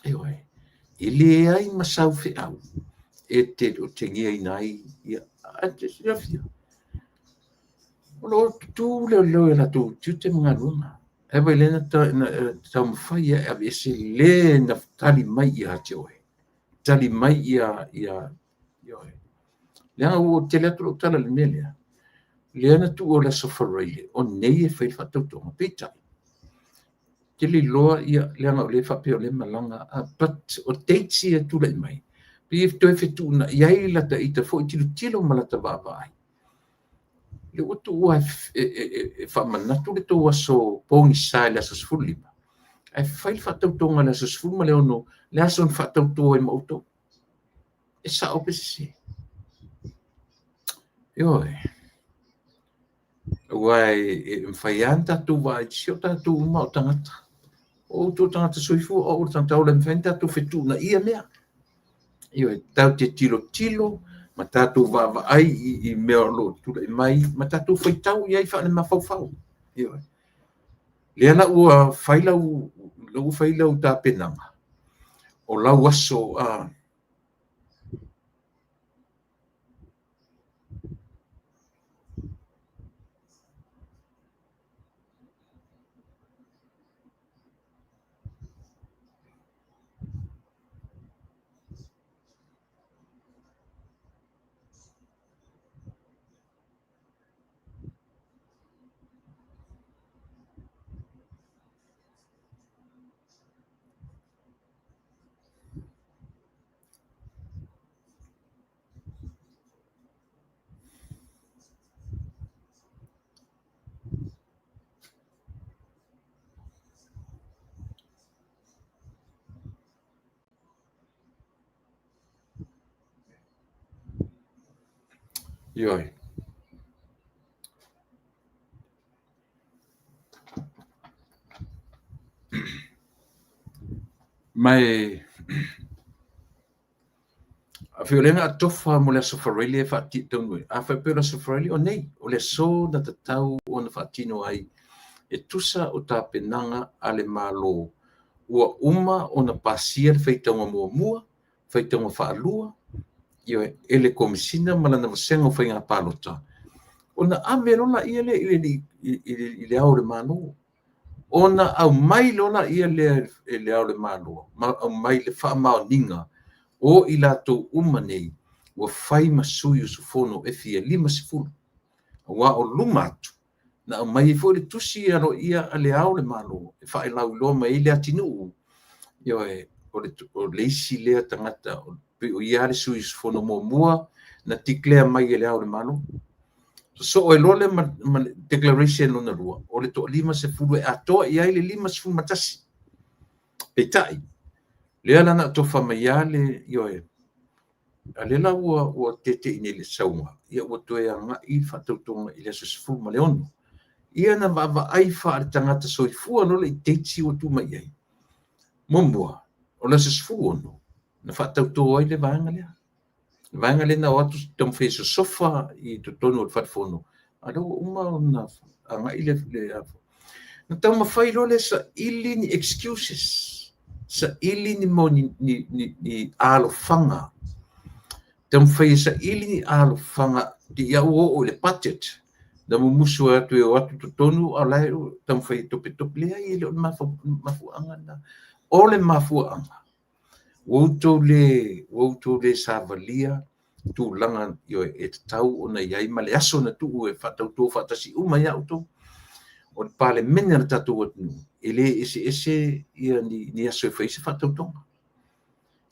Ioe. E leai ma sau feau e te otegiaina ai ia. A te silafia, o lo o tutu leoleo i latou tiute ma galuega. Ae vaai lea na taumafai e aveese le na tali mai ia te oe. Tali mai ia ioe. Leaga ua tele atu lau tala i le mea lea. Lea na tuu o le Aso Faraile, o nei e fai le faatautoga. Peitai, te le iloa ia, leaga o lea e faapea o lea e malaga, but o dates ia e tulai mai, pei e toe fetuunai ai lata ita foi tilotilo ma lata vaavaai. Lea ua tuua e faamanatu le tou aso pogisa i le aso 15, ae fai le faatautoga i le aso 16, le aso na faatauto ai ma outou. E sao pe sese? Ioe. Aua e mafai lava ona tatou vaai, si o tatou uma o tagata. O outou tagata soifua, o au o le tagata ola, e mafai ona tatou fetuunaia mea. Ioe, tatou te tilotilo ma tatou vaavaai i mea o lo o tulai mai ma tatou faitau i ai faalemafaufau. Ioe. Lea la ua fai lau, ua fai lau tapenaga o lau aso Ioe. Ma e afai o lea na atofa mo le Aso Faraile e faatino ai, a faapea o le Aso Faraile, o nei, o le aso na tatau ona faatino ai e tusa o tapenaga a le Malo ua uma ona pasia le faitauga muamua, faitauga faalua, ioe, e le Komesina ma lana Vasega o Faiga Palota, ona ave loa lea i le Ao o le Malo. Ona aumai loa lea e le Ao o le Malo, ma aumai le faamaoniga o i latou uma nei ua fai ma sui usufono e fia 50. Aua o luma atu, Na aumai ai foi le tusi aloaia a Le Ao o le Malo e faalauiloa mai ai Leatinuu, ioe, o le isi lea tagata, pei o ia le sui usufono muamua na declare mai e Le Ao o le Malo. Sosoo ai loa lea ma le declaration lona lua, o le toa-50 e atoa i ai le 51. Peitai, lea la na tofa mai lava le, ioe, a lea la ua tete'i nei i le sauga, ia ua toe agai le faatautoga i le aso 16. Ia na vaavaai faale-tagata soifua loa i dates ua tuu mai i ai. Muamua, o le aso 16 na faatauto ai le vaega lea. Le vaega lea na o atu taumafai e sosofa i totonu o le Fale Fono, a o lea ua uma ona agai le. Na taumafai loa lea e saili ni excuses, saili ni alofaga, taumafai e saili ni alofaga te i ua oo i le budget, na mumusu atu e o atu i totonu, a o la e taumafai e topetope. Leai, e le o le mafuaaga lena. O le mafuaaga, ua outou le savalia tulaga e tatau ona i ai ma le aso na tuu e faatauto faatasi uma ai outou. O le Palemene a le tatou atunuu, e le eseese ni aso e fai ai se faatautoga.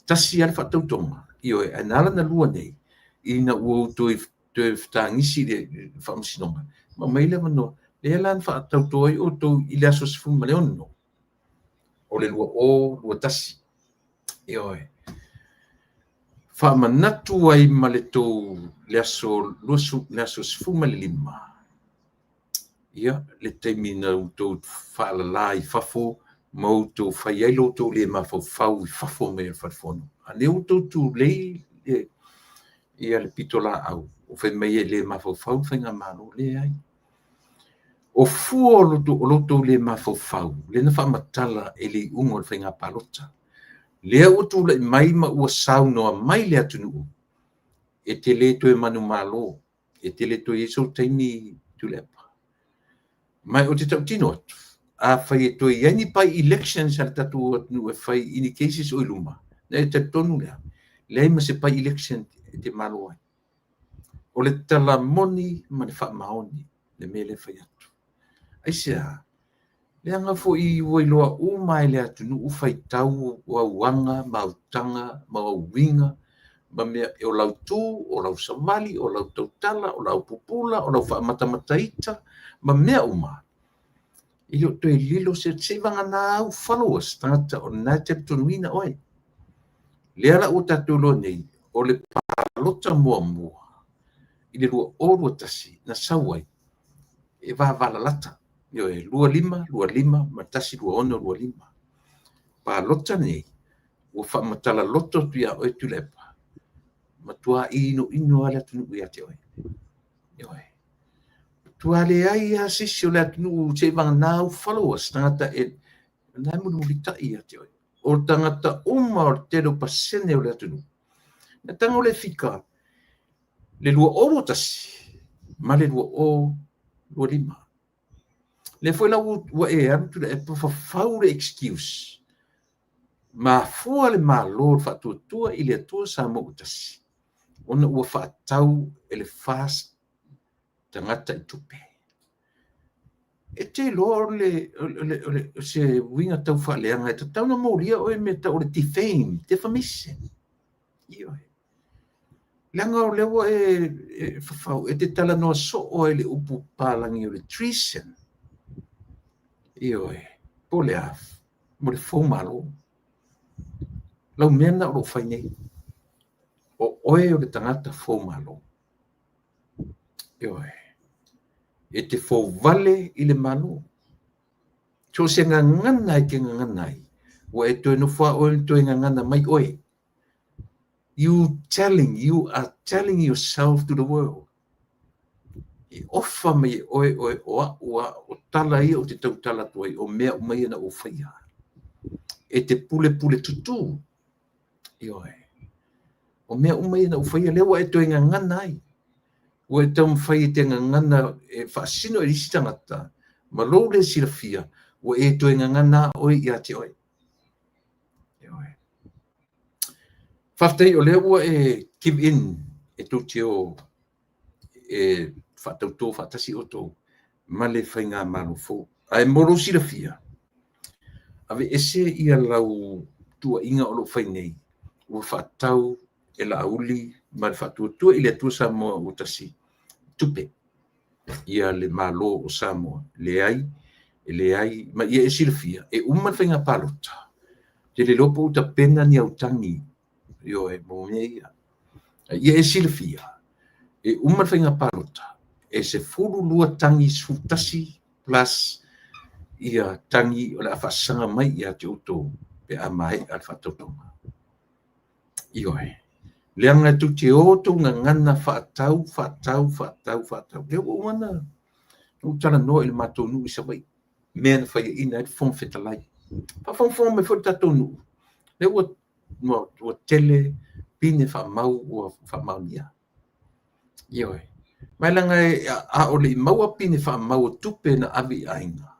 Tasi lava le faatautoga, ioe, ae na ala ona lua nei, ina ua outou toe fetagisi i le Faamasinoga, ma aumai le avanoa, lea la na faatauto ai outou i le aso 16 o le 2021. Ioe. Faamanatu ai ma le tou le aso 15, ia, le taimi na outou faalala i fafo ma outou fai ai lo outou le mafaufau i fafo mai o le Fale Fono. A o lea ua outou tulei ia le pitolaau ua fai mai e le mafaufau le faigamalo. Leai. O fua o lo outou le mafaufau, lea na faamatala e le iuga o le faiga palota. Lea ua tulai mai ma ua saunoa mai le atunuu, e te le toe manumalo, e te le toe i ai sou taimi Tuilaepa. Ma ou te tautino atu, afai e toe i ai ni by-elections a le tatou atunuu e fai i ni cases o i luma, ona e talitonu lea, leai ma se by-election e te malo ai. O le tala moni ma le faamaoni le mea lea e fai atu. Aisea? Leaga foi ua iloa uma e le atunuu faitau o au aga ma autaga ma au uiga ma mea, o lau tu, o lau savali, o lau tautala, o lau pupula, o lau faamatamataita ma mea uma. E le o toe lilo se seivagana au followers, tagata o lena e talitonuina oe. Lea la ua tatou iloa nei, o le palota muamua i le 2021 na sau ai, e vavalalata, ioe, 25, 25 ma 1, 26, 25. Palota nei, ua faamatala loto atu ia oe Tuilaepa, matua inoino lava le atunuu ia te oe. Ioe. Matua leai lava se isi o le atunuu seivagana au followers, tagata e na e mulimulitai ia te oe. O tagata uma o le tele o pasene o le atunuu, na tago le fika le 2021 ma le 2025. Lea foi la ua e alu Tuilaepa fafau le excuse, mafua le Malo o le Faatuatua i le Atua Samoa ua Tasi, ona ua faatau e le FAST tagata i tupe. E te iloa o se uiga tau faaleaga e tatau ona molia oe mea tau o le defame, defamation. Ioe. Leaga o lea ua e fafau, e te talanoa soo ai le upu palagi o le treason. Ioe, po o le a, mo le fou malo. Lau mea lena o lo o fai nei. O oe o le tagata fou malo. Ioe. E te fouvale i le malo. So o se gagana e te gagana ai, ua e toe nofo a oe toe gagana mai oe. You are telling yourself to the world. E ofa mai e oe oe o au a o tala ia o te tautala atu ai, o mea uma ia na ou faia. E te pule pule tutu. Ioe. O mea uma ia na ou faia, lea ua e toe gagana ai. Ua e taumafai e te gagana e faasino e isi tagata, ma lou le silafia, ua e toe gagana oe ia te oe. Ioe. Faafetai o lea ua e give in e tou te o e faatauto faatasi outou. ma le Faigamalo fou. Ae mo lou silafia, aveese ia lau tuuaiga o lo o fai nei, ua faatatau e Laauli ma le Faatuatua i le Atua Samoa ua Tasi tupe ia le Malo o Samoa. Leai, e leai, ma ia e silafia, e uma le faiga palota, ou te le iloa po ua tapena ni au tagi, ioe, mo mea ia. A ia e silafia, e uma le faiga palota, e 12 tagi, 11 plus ia tagi o le a faasaga mai ia te outou pe a maea le faatautoga. Ioe. Leaga tou te o tou gagana faatau, faatau, faatau, faatau. Lea ua uma ona ou talanoa i le matou nuu i Savaii, mea na faiaina ai le Fofoga Fetalai. Faafogafoga mai foi le tatou nuu, lea ua tele pine faamau ua faamaonia. Ioe. Ma e leaga a o le i maua pine faamau o tupe na ave i aiga,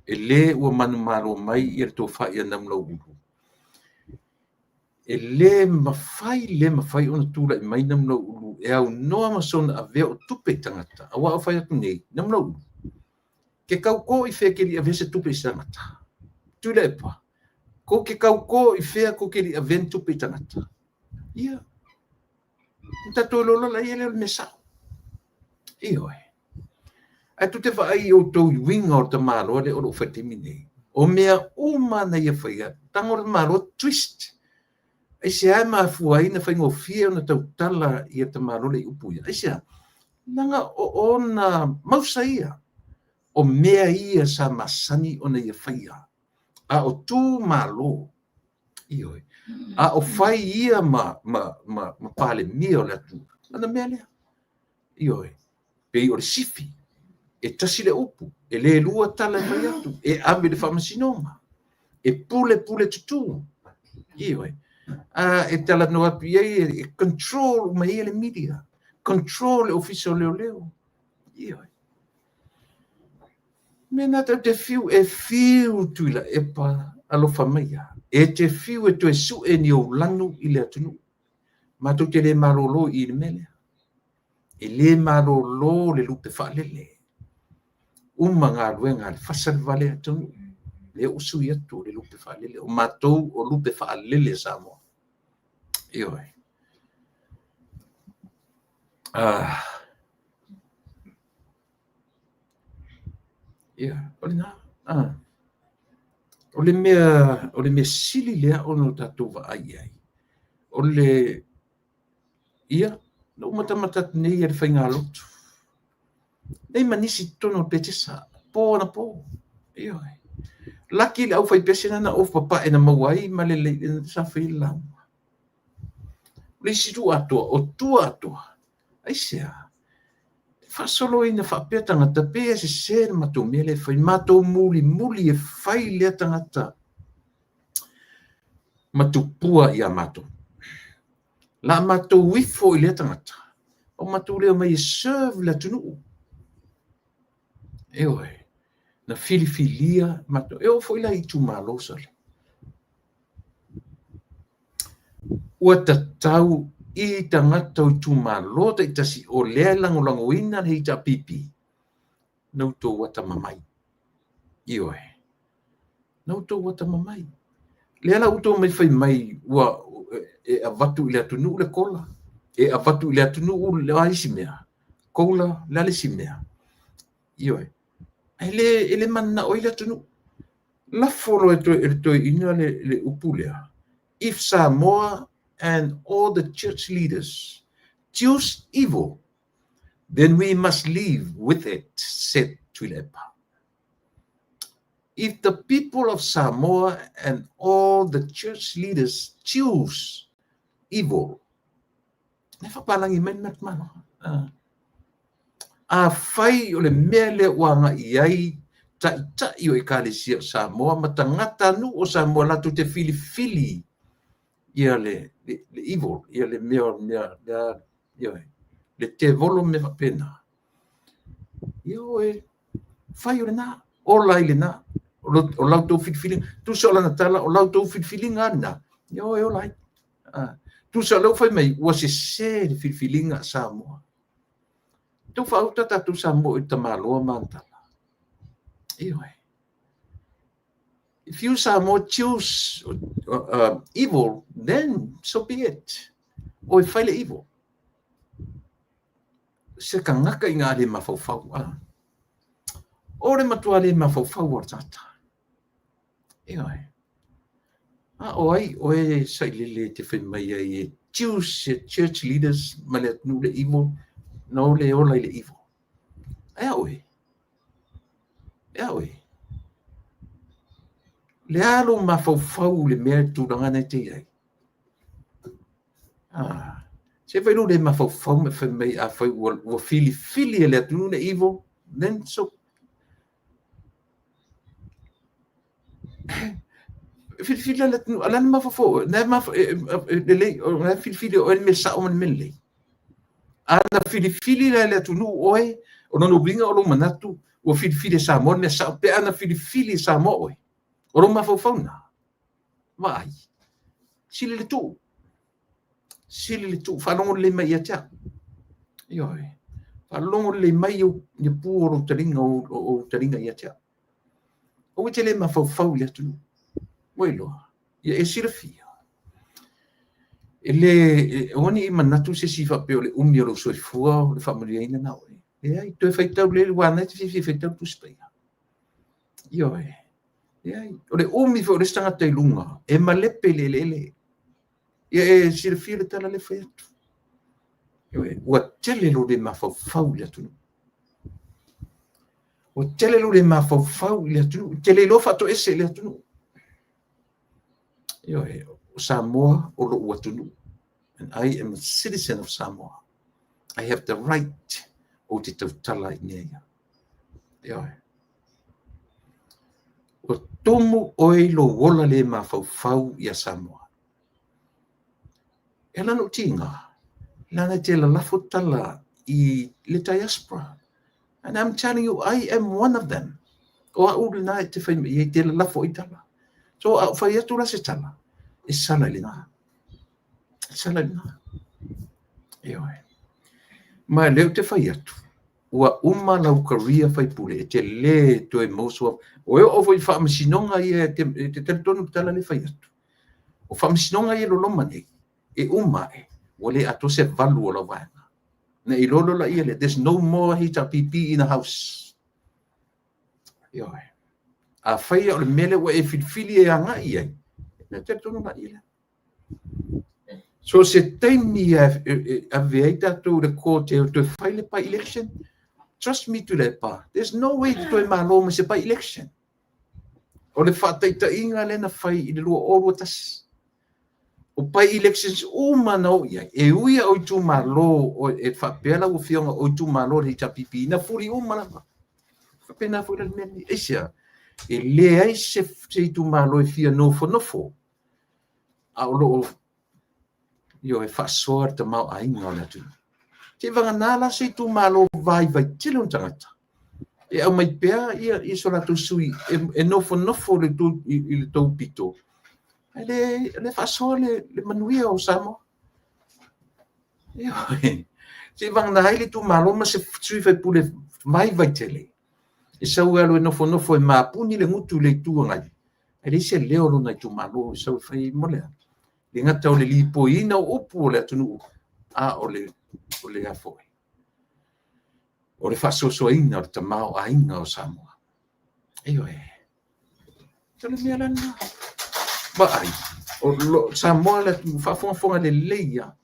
e le ua manumalo mai le tofa ia Namulauulu, e le mafai, le mafai ona tulai mai Namulauulu e aunoa ma sona avea o tupe i tagata, aua o fai atu nei, Namulauulu, ke tautō i fea e te le i avea se tupe i se tagata? Tuilaepa, kou te tautō i fea tou te le i avea ni tupe i tagata? Ia, na tatou iloa loa lea o le mea sao. Ioe. Ae tou te vaai i outou i uiga o le tamaloa lea o lo o fai i le taimi nei. O mea uma na ia faia, tago le tamaloa twist. Aisea e mafua ai ona faigofie ona tautala ia tamaloa lea i upu ia? Aisea? Leaga o ona mausa ia, o mea ia sa masani ona ia faia, a o tu Malo. Ioe. A o fai ia ma Palemia o le atunuu, lana mea lea. Ioe. Pei o le sifi, e tasi le upu, e le lua tala e fai atu, e ave i le faamasinoga, e pule pule tutu. Ioe. A e talanoa atu i ai, e control uma e ia le media, control le ofisa o leoleo. Ioe. Mea na tatou te fiu e fiu Tuilaepa, alofa maia, e te fiu e toe sue ni ou lanu i le atunuu. Matou te le malolo i le mea lea. E le malolo le lupe faalele. Uma galuega a le fasa le vale atunuu. Lea ua sui atu le lupe faalele. O matou o lupe faalele a Samoa. Ioe. Ah. Ia, o lena. Ah. O le mea sili lea ona o tatou vaai i ai, o le, ia, na ou matamata atu nei i le faigalotu. Nei ma nisi i totonu o le Petesa, po anapo. Ioe. Laki le aufaipese na na ofu papae na maua ai ma le lei sa fai le lauga. O le isi itu atoa, o tua atoa. Aisea? E faasoloina faapea tagata pe e sese le matou mea lea e fai, matou mulimuli e fai lea tagata ma tupua ia matou. La matou ifo i lea tagata, o matou lea omai e serve le atunuu. Ioe, na filifilia matou. E oo foi la i itumalo sole. Ua tatau i tagata o itumalo taitasi o lea e lagolagoina le HRPP, na outou atamamai. Ioe, na outou atamamai. Lea la ua outou omai fai mai ua e avatu i le atunuu le kola, e avatu i le atunuu le a isi mea, kola, le a le isi mea. Ioe, e le mananao ai le atunuu. Lafo loa e le toeaina le upu lea, if Samoa and all the church leaders choose evil, then we must live with it, said Tuilaepa. If the people of Samoa and all the church leaders choose evil, e whapalangi mai le mea. A fai o le mea lea ua agai i ai taitai o Ekalesia o Samoa ma tagata nuu o Samoa latou te filifili ia le evil, ia le mea, mea, ia, le tevolo mea faapena. Ia oe, fai o lena, ola i lena, o la outou filifiliga, tusa o lana tala, o la outou filifiliga lena, ia oe ola ai. Tusa o lea ua fai mai, ua sese le filifiliga a Samoa. Tau faauta tatou Samoa i tamaloa ma ana tala. Ioe. If you Samoa choose evil, then so be it. O e fai le evil. Se tagata ina le mafaufau. Ah. O le matua le mafaufau o le tagata. Ioe. A o ai oe sailele e te fai mai ai e choose e church leaders ma le atunuu le evil, na o le ola i le evil. E a oe? E a oe? Le a lou mafaufau i le mea e tulaga na e te i ai? Ah, se fai lou le mafaufau ma fai mai a fai ua filifili e le atunuu le evil, then so filifili le atunuu, a le a le mafaufau oe? Na e lelei, na e filifili oe le mea sao ma le mea lelei. A na filifili la e le atunuu oe, o lona uiga o lou manatu ua filifili e Samoa le mea sao, pe a na filifili e Samoa oe, o lou mafaufau lena. Vaai, sili le tuu. Sili le tuu, faalogo lelei mai ia te au. Ioe, faalogo lelei mai ia pu o lou taliga, o taliga ia te au. Aua e te le mafaufau i le atunuu. Ua iloa, ia e silafia. E le, aua ne i manatu se isi faapea o le umi o lou soifua o le faamanuiaina na oe. Leai, toe faitau lelei, aua o lena e te fiafia e faitau le Tusi Paia. Ioe. Leai, o le umi foi o le isi tagata i luga, e malepe i le eleele. Ia e silafia le tala lea e fai atu. Ioe, ua tele lou le mafaufau i le atunuu. Ua tele lou le mafaufau i le atunuu. E te le iloa faatoese i le atunuu. Ioe, o Samoa o lou atunuu. And I am a citizen of Samoa. I have the right ou te tautala i mea ia. Ioe. Ua tumu oe i lou ola le mafaufau ia Samoa. E ala ona ou tiga, leaga e te lalafo tala i le diaspora. And I'm telling you, I am one of them. O au lena e te fai mai ai, te lalafo i tala. So, a ou fai atu la se tala, e sala i lena. E sala i lena. Ioe. Ma lea ou te fai atu, ua uma lau career faipule, e te le toe maua sua. O e oo foi i faamasinoga ia, e te talitonu i le tala lea e fai atu. O faamasinoga ia e loloma nei, e uma ae, ua le atoa se valu o lau vaega. Na e iloa loa laia lea, there's no more HRPP in the house. Ioe. Afai o le mea lea ua e filifili e agai i ai, na talitonu laia lea. So se taimi e ave ai tatou le court e toe fai le by election, trust me Tuilaepa, there's no way te toe malo mai se by election. O le faataitaiga lea na fai i le 2021. O by elections uma na o i ai, e ui a o itumalo e faapea lau afioga o itumalo le HRPP, na fuli uma lava. Faapena foi la le mea lenei. Aisea? E leai se itumalo e fia nofonofo, a o lo o ioe faasoa le tamaoaiga o le atunuu. Seivagana la se itumalo vaivai tele ona tagata e aumai pea ia so latou sui e nofonofo i le tou pito, ae le faasoa le manuia o Samoa. Ioe, seivagana ai le itumalo ma se sui faipule vaivai tele e sau e alu e nofonofo e mapuni le gutu i le Itu Agai, ae leai se leo o lona itumalo e sau e fai ai mo le a. Le gata o le lipoiina o upu o le atunuu, a o le a foi, o le faasoasoaina o le tamaoaiga o Samoa. Ioe, o le mea la lena. Vaai, o Samoa le atunuu faafogafoga lelei lava.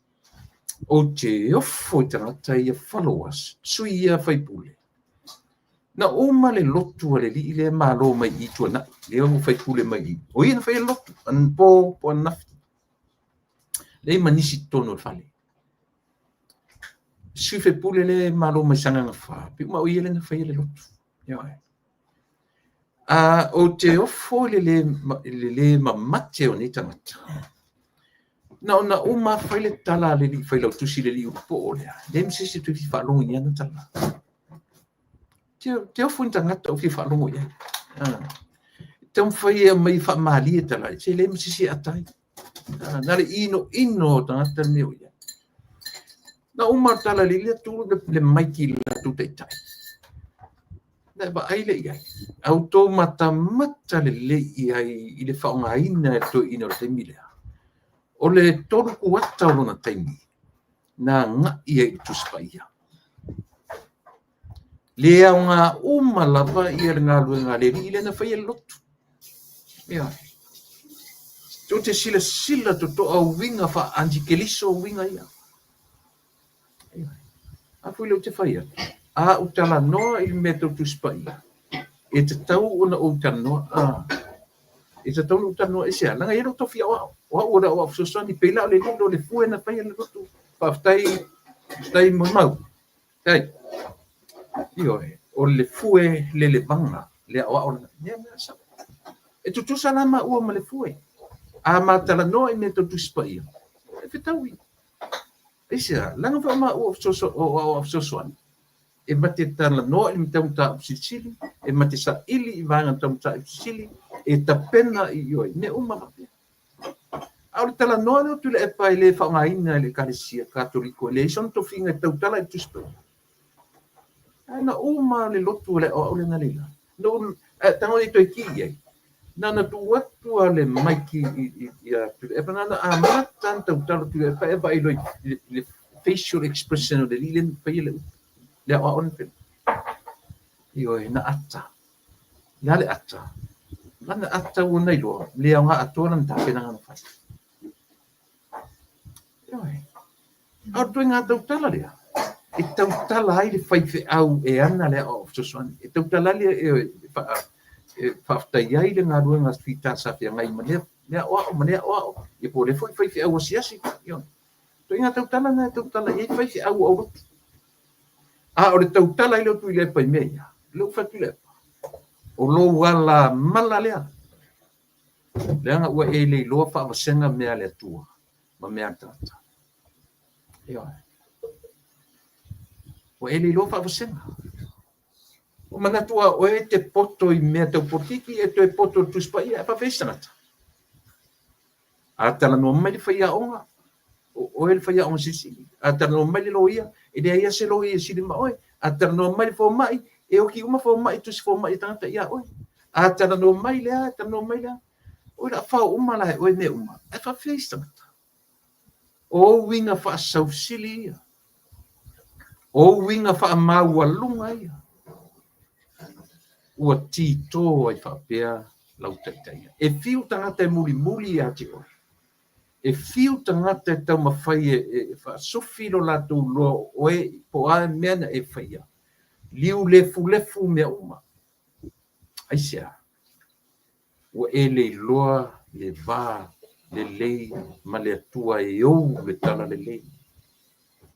Ou te ofo i tagata ia followers, sui ia faipule. Na uma le lotu a le alii lea malo mai i Tuanai, lea ua faipule mai i. O ia na faia le lotu, anapo po ananafi. Leai ma nisi i totonu o le fale. Sui faipule lea malo mai Sagaga 4, pe uma o ia lea na faia le lotu. Ioe. Ou te ofo i le le mamate o nei tagata. Na ona uma fai le tala a le alii failautusi le alii Ulupoo lea. Leai ma se isi e toe fia faalogo i ana tala. Te ofo i tagata ou fia faalogo i ai. Taumafai e aumai faamalie tala, se leai ma se isi e atai. Na le inoino o tagata le mea o i ai. Na uma le tala le tu le maiki i le latou taitai. Na e vaai lea i ai, a outou matamata lelei i ai i le faaaogaina e le toeaina o le taimi lea, o le 3 kuata o lona taimi na agai ai i le Tusi Paia. Le aoga uma lava ia le galuega a le Alii lea na faia i le lotu. Ioe. Tou te silasila totoa uiga faa-anikeliso uiga ia. A foi lea ou te fai atu, a ou talanoa i le mea tau Tusi Paia, e tatau ona ou talanoa, e tatau ona ou talanoa aisea? Leaga e i ai lou tofi aoao, o au o le aoao fesoasoani, pei la o le lilo o le fue na faia e le lotu. Faafetai, faafetai Moemau. Faafetai. Ioe, o le fue lelevaga, le aoao lena. Mea na sao. E tutusa la maua ma le fue. A ma talanoa i mea tau Tusi Paia, e fetaui. Aisea? Leaga foi o maua o aoao fesoasoani, e ma te talanoa i le tau mataupu silisili, e ma te saili i vaega tau mataupu silisili, e tapena i ioe, mea uma faapea. A o le talanoa lea o Tuilaepa e le faaaogaina e le Ekalesia Katoliko, e leai sona tofiga e tautala i le Tusi Paia. Ae na uma le lotu o le aoao lea na leila. Na ou, ae tago nei toe ki i ai. Na ona tuu atu lava le maiki ia Tuilaepa, na ona amata ona tautala Tuilaepa e vaai loa i le facial expression o le alii lea na faia le upu, le aoao lea na faia. Ioe, na ata. Le a le ata? Lana ata ua na iloa, le aoga atoa lana tapenaga na fai. Ioe. A o le ituaiga tautala lea, e tautala ai le faifeau e ana le aoao fesoasoani, e tautala ai e faafetai ai le galuega fita sa feagai ma lea aoao ma lea aoao, ia po o lea foi faifeau asiasi. Ioe. Ituaiga tautala na e tautala i ai faifeau aulotu. A o le tautala ai lea o Tuilaepa i mea ia, lea ua fai atu Tuilaepa, o lou alamala lea, leaga ua e le iloa faavasega mea a le Atua ma mea a le tagata. Ioe. Ua e le iloa faavasega. Ua manatu lava oe e te poto i mea tau polokiki, e toe poto i le Tusi Paia, ae faafefea isi tagata? A talanoa mai le faiaoga, o oe le faiaoga silisili. A talanoa mai le loia, e leai lava se loia e sili ma oe. A talanoa mai le fomai, e oki uma fomai, tusi fomai a tagata ia oe. A talanoa mai lea, talanoa mai lea, o le a fao uma la e oe mea uma. Ae faafefea isi tagata? O ou uiga faasausili ia. O ou uiga faamaualuga ia. Ua tito ai faapea lau taitaiga. E fiu tagata e mulimuli ia te oe. E fiu tagata e taumafai e faasufi lo latou loa o oe po o a mea na e faia. Liu lefulefu mea uma. Aisea? Ua e le iloa le va lelei ma le Atua e ou le talalelei.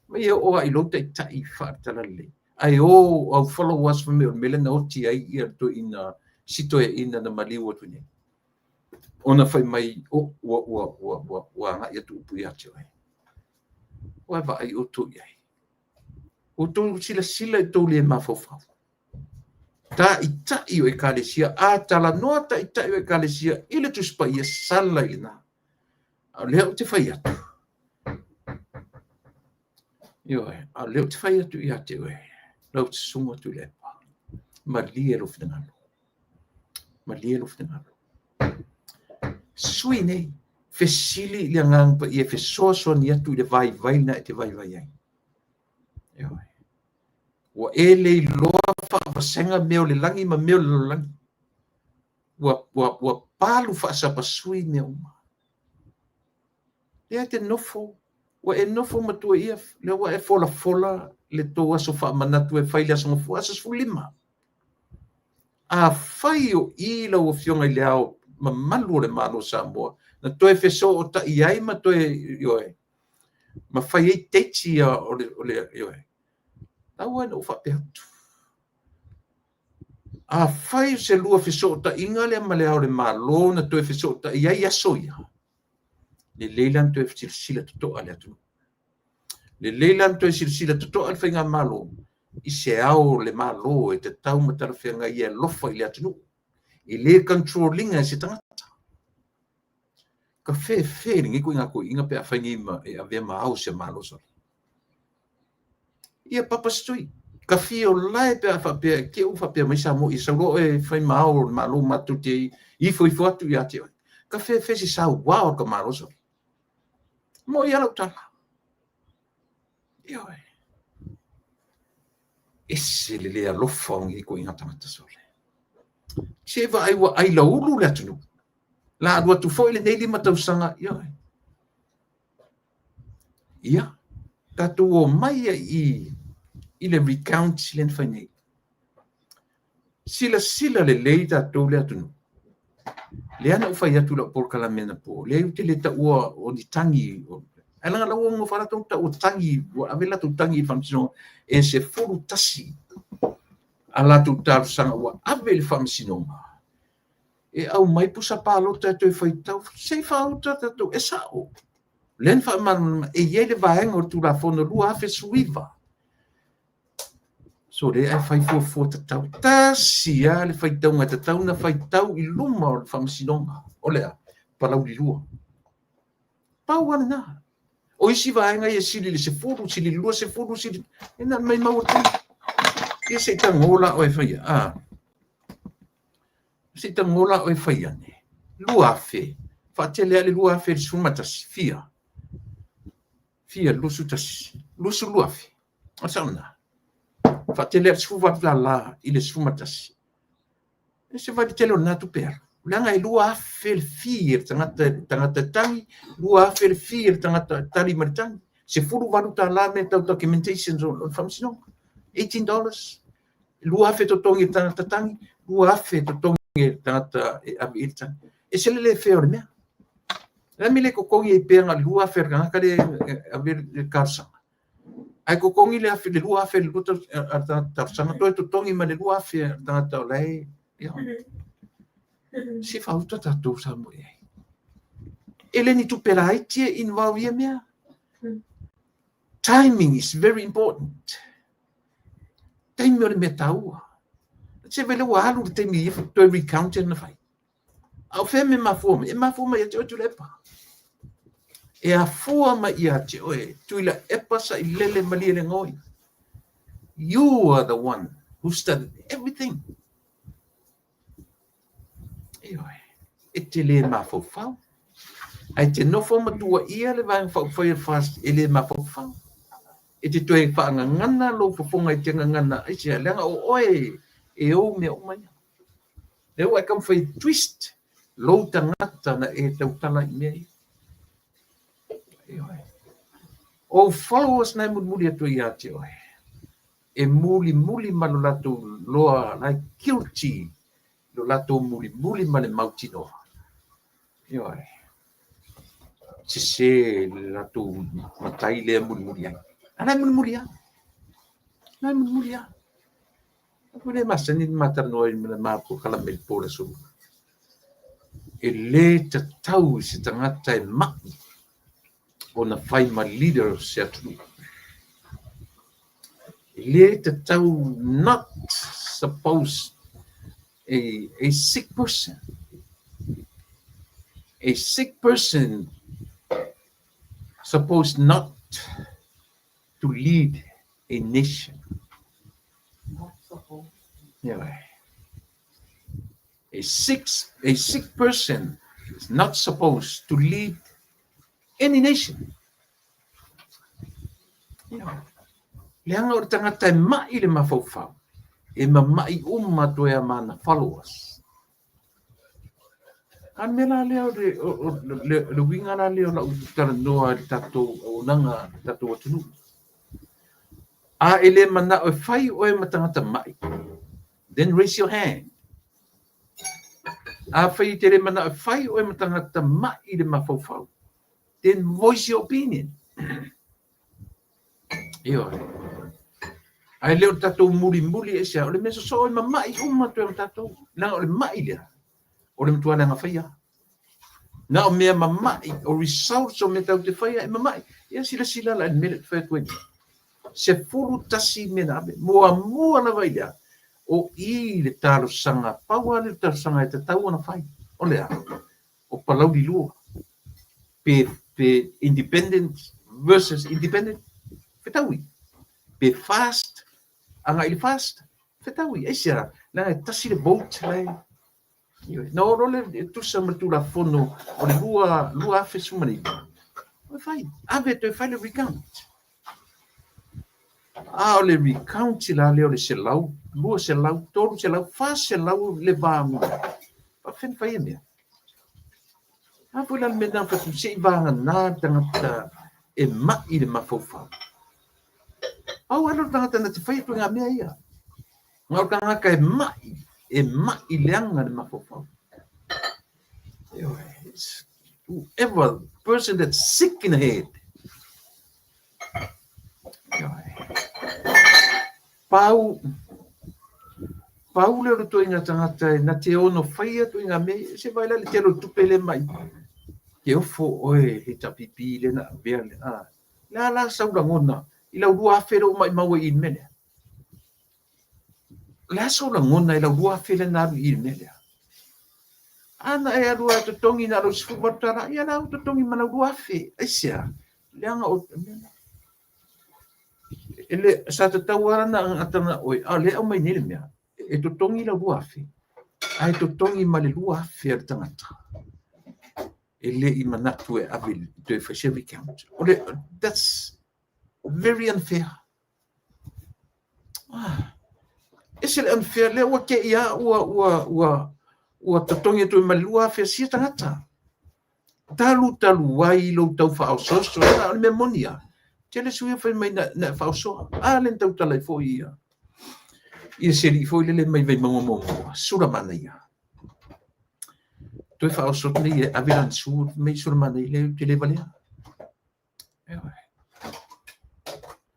Ma e oo lava i lou taitai faale-talalelei, ae o au followers fai mai o le mea lea na oti ai ia le toeaina, si toeaina na maliu atu nei. Ona fai mai, oh, ua, ua, ua, ua, ua agai atu upu ia te oe. Ua vaai outou i ai. Ua outou silasila i tou le mafaufau. Taitai o Ekalesia, a talanoa taitai o Ekalesia i le Tusi Paia, sala i lena. A o lea ou te fai atu, ioe, a o lea ou te fai atu ia te oe, lau susuga Tuilaepa, malie lou finagalo, malie lou finagalo. Sui nei, fesili i le Agaga Paia e fesoasoani atu i le vaivai lena e te vaivai ai. Ioe. Ua e le iloa faavasega mea o le lagi ma mea o le lalolagi. Ua, ua, ua palu faasapasui mea uma. Lea e te nofo, ua e nofo matua ia, lea ua e folafola le tou aso faamanatu e fai le aso Gafua, aso 15. Afai o i lau Afioga i le Ao Mamalu o le Malo o Samoa, na toe fesootai ai ma toe, ioe, ma fai ai dates ia o le, o le, ioe, Aua ina ou faapea atu. Afai o se lua fesootaiga lea ma le Ao o le Malo na toe fesootai ai aso ia, lelei la ona toe silasila totoa le atunuu. Lelei la ona toe silasila totoa le faigamalo i se ao o le Malo e tatau ma talafeagai e alofa i le atunuu. E le control ina e se tagata. Ka fefe lenei ituaiga toeaina pe a fai nei ma e avea ma ao o se Malo. Ia Papa Stui. Ka fia o lae pe a faapea e te u faapea mai Samoa ia sau loa oe e fai ma ao o le Malo matou te ifoifo atu ia te oe. Ka fea se sauao a le ka Malo sole. Moni lava lau tala. Ioe. Ese le le alofa o nei ituaiga tagata sole. Se vaai ua ailaulu le atunuu. La alu atu foi lenei 5 tausaga, ioe. Ia, tatou omai ai i le recount lea na fai nei. Silasila lelei tatou le atunuu. Lea na ou fai atu i lau polokalame anapo, leai ou te le taua o ni tagi, ae leaga la ua nonofo lava latou taua tagi, ua ave latou tagi i le faamasinoga e 11 a latou talosaga ua ave i le faamasinoga e aumai pusa palota e toe faitau, se i faauta tatou, e sao. Lea na faamalamalama e i ai le vaega o le Tulafono 2019. So lea e fai fuafua tatau. Tasi lava le faitauga e tatau ona faitau i luma o le faamasinoga. O le a? Palauli 2. Pau lava lena. O isi vaega ia e sili i le 10, sili i le 20, sili... E na o le maumau atu. Ia se i tago la oe e fai a. Se i tago la oe e fai ane. 2,000. Faatele lava le 2,000 i le 11. Fia? Fia le 21? 22,000. O le sao lena. Faatele lava le $18 i le 11. E se vaai i le tele o lena tupe alu. Leaga e 2,000 le fee a le tagata, tagata e tagi, 2,000 le fee a le tagata e tali mai le tagi. $18 mea tau documentation o le faamasinoga. $18. 2,000 totogi e le tagata tagi, 2,000 totogi e le tagata e ave i le tagi. E se le le fair o le mea. O le a le mea e le totogi ai pea na o le 2,000 a le tagata lea e ave le talosaga. Ae totogi le 2,000 a le tagata talosaga, toe totogi ma le 2,000 a le tagata o la e... Se faauta tatou Samoa i ai. E le ni tupe laiti e involve ia mea. Timing is very important. Taimi o le mea taua. Se vaai lea ua alu le taimi i toe recount na fai. A o fea me mafua mai? E mafua mai ia te oe Tuilaepa. E afua mai ia te oe Tuilaepa Sailele Malielegaoi. You are the one who started everything. Ioe, e te le mafaufau. Ae te nofo ma tuuaia le Vaega Faaupufai o le FAST e le mafaufau. E te toe faagagana lou fofoga i te gagana aisea, leaga o oe e ou mea uma ia. Lea ua e taumafai e twist lou tagata na e tautala i mea ia. Ioe. O followers na e mulimuli atu ai ia te oe, e mulimuli ma lo latou loa la e guilty lo latou mulimuli ma le mautinoa. Ioe. Sese le latou matai lea mulimuli ai. A la e mulimuli lava. La e mulimuli lava. Ua le masani ona ma talanoa i le ma polokalame i le po o le aso Lua. E le tatau i se tagata e mai ona fai ma leader o se atunuu. E le tatau, not supposed a sick person. A sick person supposed not to lead a nation. Yeah. A sick person is not supposed to lead any nation. Yeah. Leaga o le tagata e mai le mafaufau, e mama'i uma atu ai a mana followers. A le mea la lea o le uiga la lea o lau talanoa i le tatou auaunaga, le tatou atunuu. A e le manao e fai oe ma tagata mai, then raise your hand. Afai e te le manao e fai oe ma tagata mai le mafaufau, then voice your opinion. Ioe. Ae le o le tatou mulimuli aisea, o le mea sosoo e mama'i uma atu ai ma tatou. Leaga o le ma'i lea, o le matua leaga faia. Na o mea mama'i, o results o mea tatou te faia e mama'i. Ia silasila la i le mea lea ou te fai atu ai nei. 11 mea na ave. Muamua lava i le a? O i le talosaga, pau lava lea o le talosaga e tatau ona fai. O le a? O Palauli 2. Pe independent versus independent. Fetaui. Pe FAST. agai i le FAST. Fetaui, aisea? Leaga e tasi le vote la e Ioe. Na oo loa le tusa ma le Tulafono o le 2019, ua fai, ave e toe fai le recount. A o le recount la lea o le 100, 200, 300, 400 le va mua. Faapefea ona fai ia mea? A foi la le mea lena na fai atu, se i vagana le tagata e mai i le mafaufau. Pau lava lea o le tagata na te faia ituaiga mea ia. Na o le tagata e mai, e mai leaga le mafaufau. Ioe, whoever person that's sick in the head. Ioe. Pau, pau lea o le ituaiga tagata e na te ono faia ituaiga mea ia, se vaai la i le tele o tupe lea e mai. Ke ofo oe HRPP lea na avea le, a. Le a la sau lagona i lau 2000 lea ua maimau ai i le mea lea? O le a sou lagona i lau 2000 lea na alu i i le mea lea? A na e alu lava e totogi na o lau $18, ia la ua totogi ma lau 2000. Aisea? Leaga o e le sa tatau lava ona gata na oe, a o lea e aumai nei le mea, e totogi lau 2000, ae totogi ma le 2000 a le tagata e le i manatu e ave toe fai se recount. O le, that's very unfair. Ah, ese le unfair lea ua te i a ua ua ua ua totogi atu ai ma le 2000 sia tagata. Talu talu ai lou tau faaososo, a o le mea moni a. Tele sui fai mai na, na faaosoa. A le na tautala ai foi ia. Ia se alii foi lele mai Vaimauga muamua, Sulamanaia. Toe faaoso atu nei e ave lana sua, fai mai Sulamanaia, leai ou te le valea.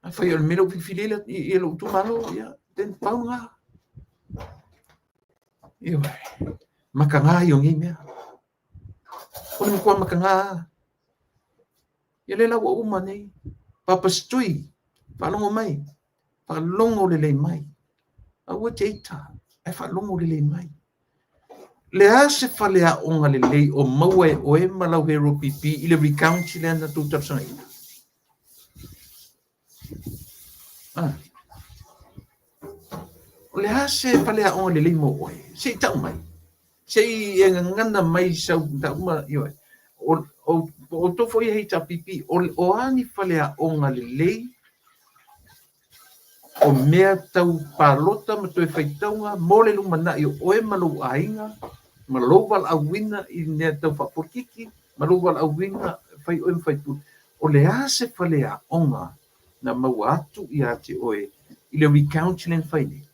Afai o le mea lea ua filifili ai i lou itumalo, ia, then pau lena. Ioe. Makaga ia o nei mea. O le matua makaga lava. Ia lea la ua uma nei. Papa Setui, faalogo mai. Faalogo lelei mai. Aua e te ita, ae faalogo lelei mai. Le a se faleaoga lelei o maua e oe ma lau Hero PP i le recount lea na tou talosagaina? Ah. O le a se faleaoga lelei mo oe? Se i tau mai. Se i e gagana mai sau tau ma, ioe. O, o, o outou foi e HRPP, o, o a ni faleaoga lelei o mea tau palota ma toe faitauga mo le lumanai o oe ma lou aiga ma lou valaauina i mea tau faapolokiki ma lou valaauina e fai oe ma faipule. O le a se faleaoga na maua atu ia te oe i le recount lea na fai nei?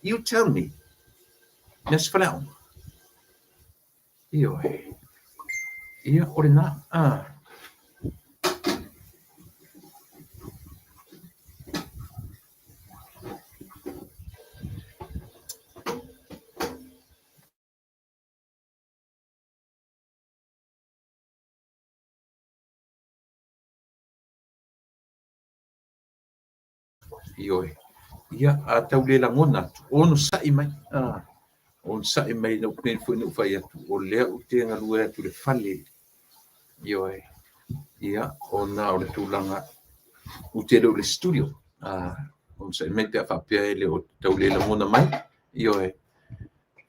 You tell me. Le a se faleaoga? Ioe. Ia, o lena. Ah. Ioe. Ia, a tau le lagona atu, onosai mai. A, onosai mai na pei foi na ou fai atu, o lea ou te galue atu i le fale. Ioe. Ia, ona o le tulaga ou te le o i le studio. A, onosai mai pe a faapea e le o tau le lagona mai. Ioe.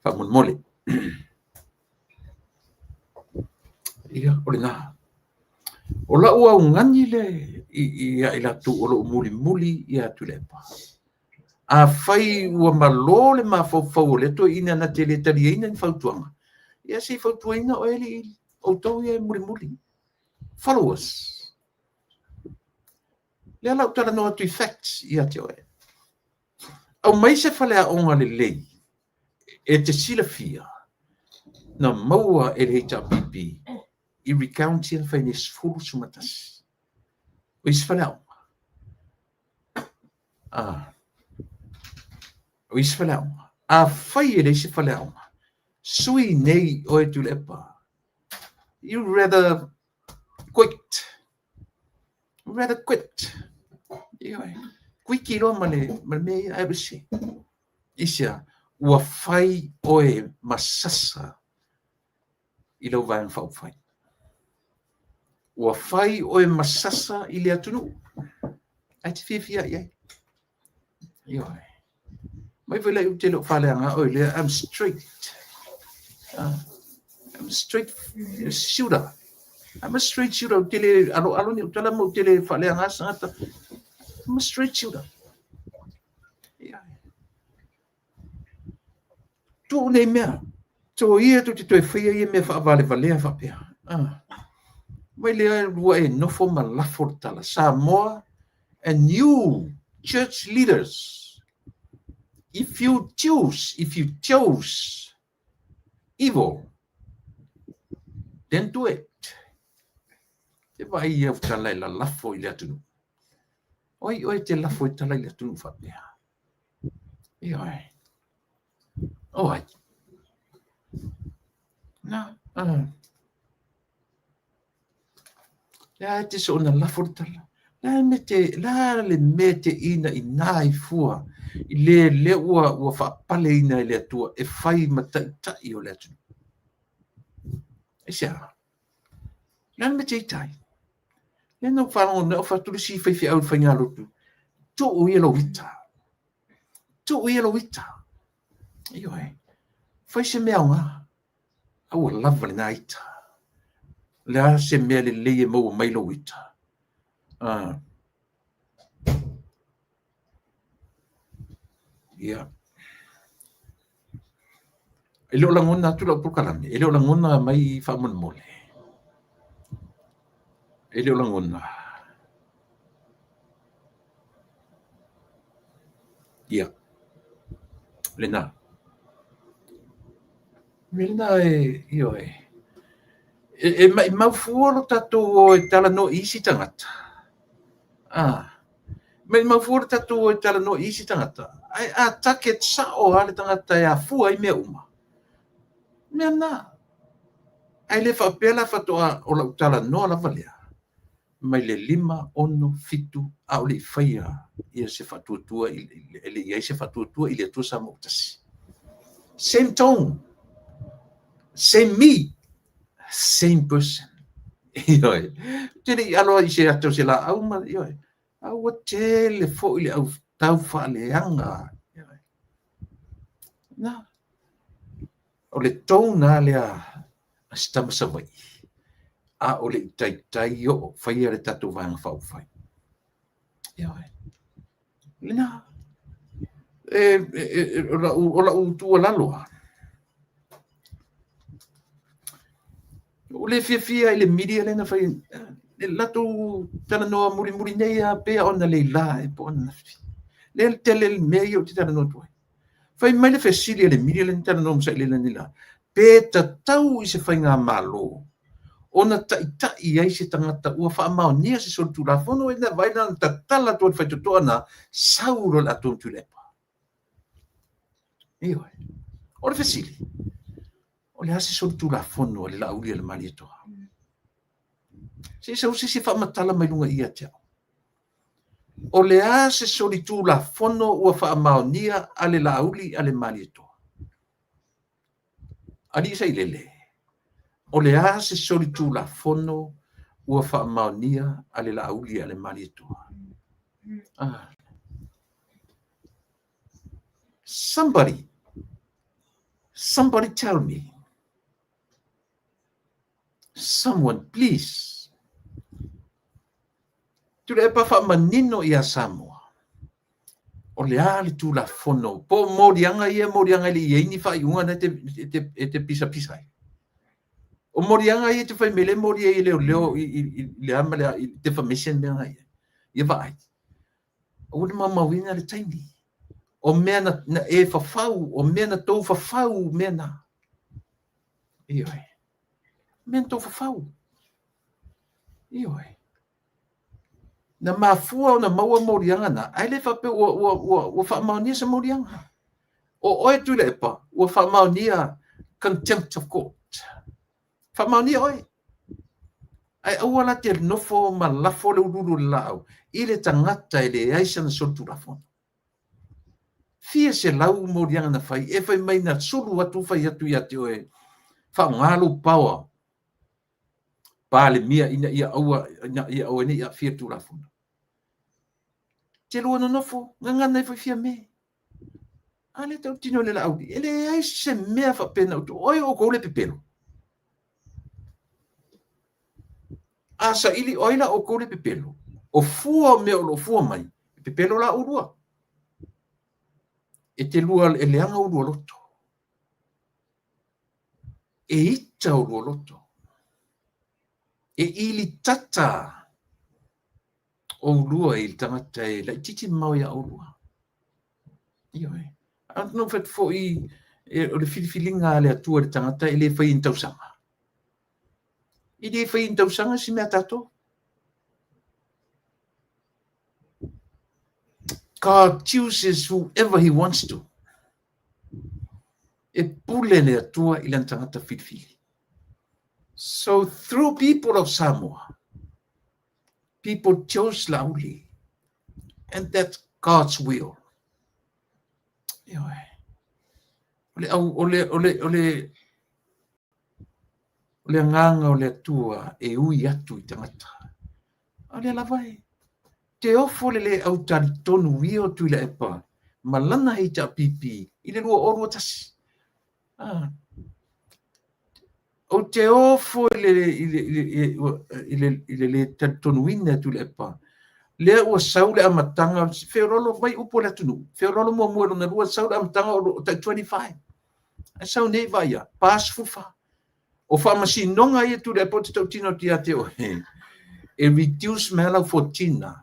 Faamolemole. Ia, o lena. O lau augani lea ia i latou o lo o mulimuli ia Tuilaepa. Afai ua malo le mafaufau o lea toeaina na te le taliaina ni fautuaga, ia se i fautuaina oe alii outou ia e mulimuli. Follow us. Lea la ou talanoa atu i facts ia te oe. Aumai se faleaoga lelei e te silafia na maua e le HRPP i recount ia na fai nei 11. O isi faleaoga. Ah. O isi faleaoga. Afai e leai se faleaoga, sui nei oe Tuilaepa. You rather quit. You rather quit. Ioe. Kuiki loa ma le, ma le mea ia, ae ese. Aisea? Ua fai oe ma sasa i lau Vaega Faaupufai. Ua fai oe ma sasa i le atunuu. Ae te fiafia i ai. Ioe. Mai foi lea ou te le o faaleaga oe lea, I'm straight. I'm straight shooter. I'm a straight shooter. Ou te le aloalo ni ou tala ma ou te le faaleaga se tagata. I'm a straight shooter. Ioe. Tuu nei mea. Soia tou te toe faia ia mea faavalevalea faapea. Ah. Mai lea lua e nofo ma lafo le tala. Samoa and you church leaders, if you choose, if you chose evil, then do it. Te vaai i au tala e lalafo i le atunuu. O ai oe te lafo i tala i le atunuu faapea? Ioe. O ai. Na, Le a te soona lafo le tala. Le a me te, le a le mea te ina i nā i fua i le le ua, ua faapaleina e le Atua e fai ma taitai o le atunuu. Aisea? Le a le mea te ita ai? Lea na ou faalogo nei o fai atu le isi faifeau i le faigalotu, tuu ia lou ita. Tuu ia lou ita. Ioe. Fai se mea aoga. A ua lava lena ita. O le a se mea lelei e maua mai lou ita? Ah. Ia. E le o lagona atu lau polokalame, e le o lagona mai faamolemole. E le o lagona. Ia. Lena. Mea lena e, ioe. E maimau fua lo tatou o e talanoa i isi tagata. Ah. Maimau fua lo tatou o e talanoa i isi tagata. Ae a target sao lava le tagata e afua ai mea uma. Mea na. Ae le faapea la faatoa o lau talanoa lava lea. Mai le 5, 6, 7, a o le i faia ia se faatuatua i, e le i ai se faatuatua i le Atua Samoa ua tasi. Same tone, same me, same person. Ioe. Te le i alo ai i se ata o se laau ma, ioe. A ua tele foi le au tau faaleaga. Ioe. Na. O le tone lava lea a si tama Savaii, a o le i taitai oo faia le tatou Vaega Faaupufai. Ioe. Lena. O lau tuualalo lava, ua le fiafia i le media lea na fai, le latou talanoa mulimuli nei lava pei ona leila ea po o ananafi. Lea e tele le mea ia ou te talanoa atu ai. Fai mai le fesili a le media lea na talanoa ma Sailele analeila, pe tatau i se faigamalo ona taitai ai se tagata ua faamaonia se solitulafono e na vaai na tatala atu ai le faitotoa na sau loa le atoa ma Tuilaepa. Ioe. O le fesili, o le a se solitulafono a le Laauli a le Malietoa? Se i sau se isi e faamatala mai luga i ia te au. O le a se solitulafono ua faamaonia a le Laauli a le Malietoa? Alii Sailele, o le a se solitulafono ua faamaonia a le Laauli a le Malietoa? Ah. Somebody, somebody tell me. Someone, please. Tuilaepa faamanino ia Samoa. O le a le Tulafono? Po o moliaga ia, moliaga e le i i ai ni faaiuga na e te pisapisa ai. O moliaga ia e te fai mai le moli ai e leoleo i le a ma le a, i defamation mea na ia. Ia vaai. Aua le maumauina le taimi. O mea na e fafau, o mea na tou fafau mea na. Ioe. Mea na tou fafau. Ioe. Na mafua ona maua moliaga na, ae le faapea ua faamaonia se moliaga. O oe Tuilaepa, ua faamaonia contempt of court. Faamaonia oe. Ae aua la te nofo ma lafo le ululu o le laau i le tagata e leai sana solitulafono. Fia selau moliaga na fai, e fai mai na sulu atu fai atu ia te oe, faaaoga lou power Palemia ina ia aua, ina ia aua ne i aafia le Tulafono. Te lua nonofo, gagana ai foi Fiame. A lea tautino i le Laauli, e leai se mea faapena o oe o outou le pepelo. A saili o ai la outou le pepelo? O fua o mea o lo o fua mai, e pepelo la ulua. E te lua e leaga ulua loto. E ita ulua loto. E ilitata oulua i le tagata e laitiiti mamao iā oulua. Ioe. A na ou fai atu foi, o le filifiliga a le Atua i le tagata e le faia i ni tausaga. E le faia i ni tausaga si mea a tatou. God chooses whoever he wants to. E pule le Atua i lana tagata filifili. So through people of Samoa, people chose Laauli, and that's God's will. Ioe. O le, au, o le, o le, o le, o le agaga o le Atua e ui atu i tagata. A o lea lava e te ofo le le au talitonu ia o Tuilaepa ma lana HRPP i le 2021. Ah. Ou te ofo i le, i le, i le, i le, i le, le talitonuina e Tuilaepa. Lea ua sau le amataga, feololo mai upu o le atunuu, feololo muamua lona lua, sau le amataga o tai 25. Ae sau nei vaai ia, 44. O faamasinoga ia Tuilaepa ou te tautino atu ia te oe, e reduce mai lau 14,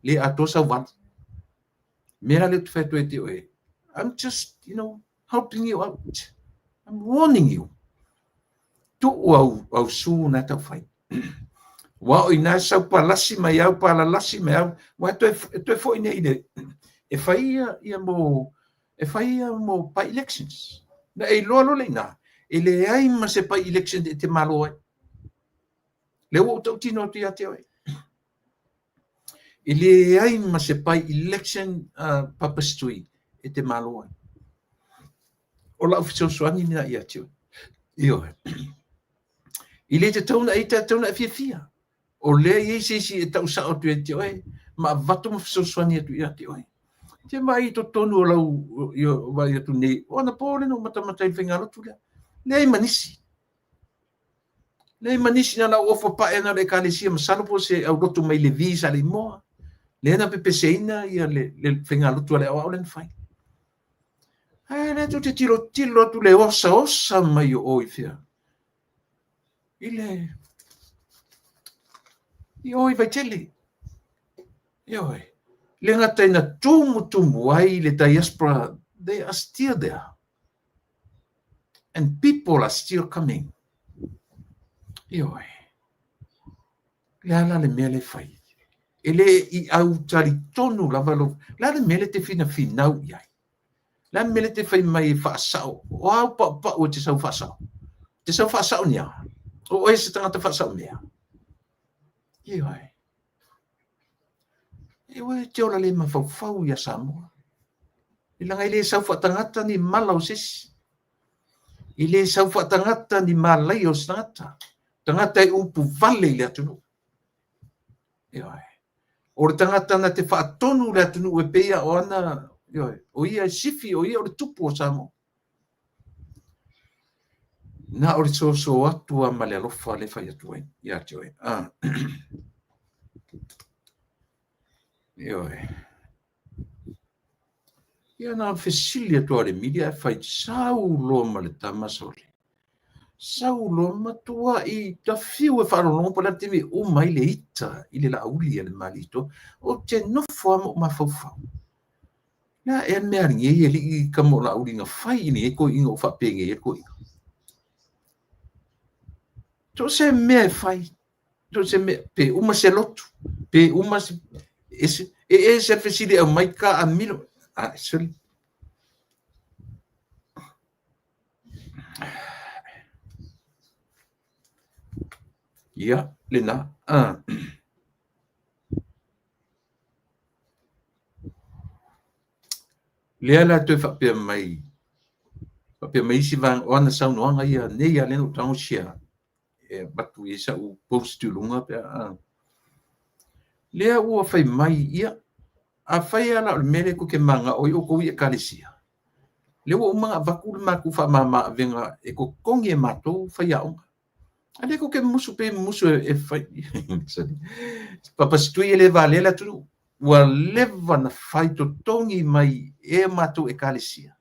le atoa sau valu. Mea lea ou te fai atu ai te oe, I'm just, you know, helping you out. I'm warning you. Tuu au, au su na tau fai. Wa o ina sau palasi mai au, palalasi mai au, wa e toe, e toe foi nei le, e fai ia, ia mo, e fai ia mo by elections. Na e iloa loa le ina, e leai ma se by election e te malo ai. Lea ua ou tautino atu ia te oe. E leai ma se by election Papa Stui e te malo ai. O lau fesoasoani lena ia te oe. Ioe. I le tatau na e tatau na e fiafia. O lea e i ai se isi e tau sao atu ia te oe ma avatu ma fesoasoani atu ia te oe. Te vaai i totonu o lau i vaai atu nei, o anapo lea na ou matamata i le faigalotu lea. Leai ma nisi. Leai ma nisi na na ou ofo pae ana o le Ekalesia masalo po o se aulotu mai Levi Saleimoa. Lea na pepeseina ia le, le faigalotu a le aoao lea na fai. Ae lea tou te tilotilo atu le osaosa mai o o i fea. I le i o i Vaitele. Ioe. Le gata ina tumutumu ai le diaspora, they are still there. And people are still coming. Ioe. Le a la le mea le fai? E le i au talitonu lava lo. Le a le mea le te finafinau i ai? Le a le mea le te fai mai e faasao? O au paupau e te sau faasao. Te sau faasao ni a? O oe se tagata faasao mea? Ioe. E oe te ola le mafaufau ia Samoa. E leaga e le sau faatagata ni mala o se isi. E le sau faatagata ni malaia o se tagata. Tagata e upu vale i le atunuu. Ioe. O le tagata na te faatonu le atunuu e pei a o ana, ioe, o ia e sifi, o ia o le tupu o Samoa. Na o le soso atu lava ma le alofa le fai atu ai ia te oe. Ah. Ioe. Ia na fesili atu a le Emilia e fai sau loa ma le tama sole. Sau loa matuai tafiu e faalogologo po o le a le taimi e uma ai le ita i le Laauli a le Malietoa. Ou te nofo lava ma ou mafaufau. Le a ea le mea a lenei alii tama o Laauli na fai i lenei toeaina o faapenei ai le toeaina? So o se mea e fai, so o se mea, pe uma se lotu, pe uma se, ese, e ese le fesili e aumai ka amilo. A, sole. Ia, lena. Ah. Lea la toe faapea mai, faapea mai isi vaega, o ana saunoaga ia nei lava lea na ou tago share e avatu i ai sau post i luga pe a. Lea ua fai mai ia, Afai lava la o le mea lea tou te mananao ai outou i Ekalesia, lea ua uma ona avatu le matou faamama avega e totogi e matou faiaoga. A lea tou te mumusu pei e mumusu e fai. Papasitui e le valea le atunuu. Ua leva ona fai totogi mai e matou Ekalesia.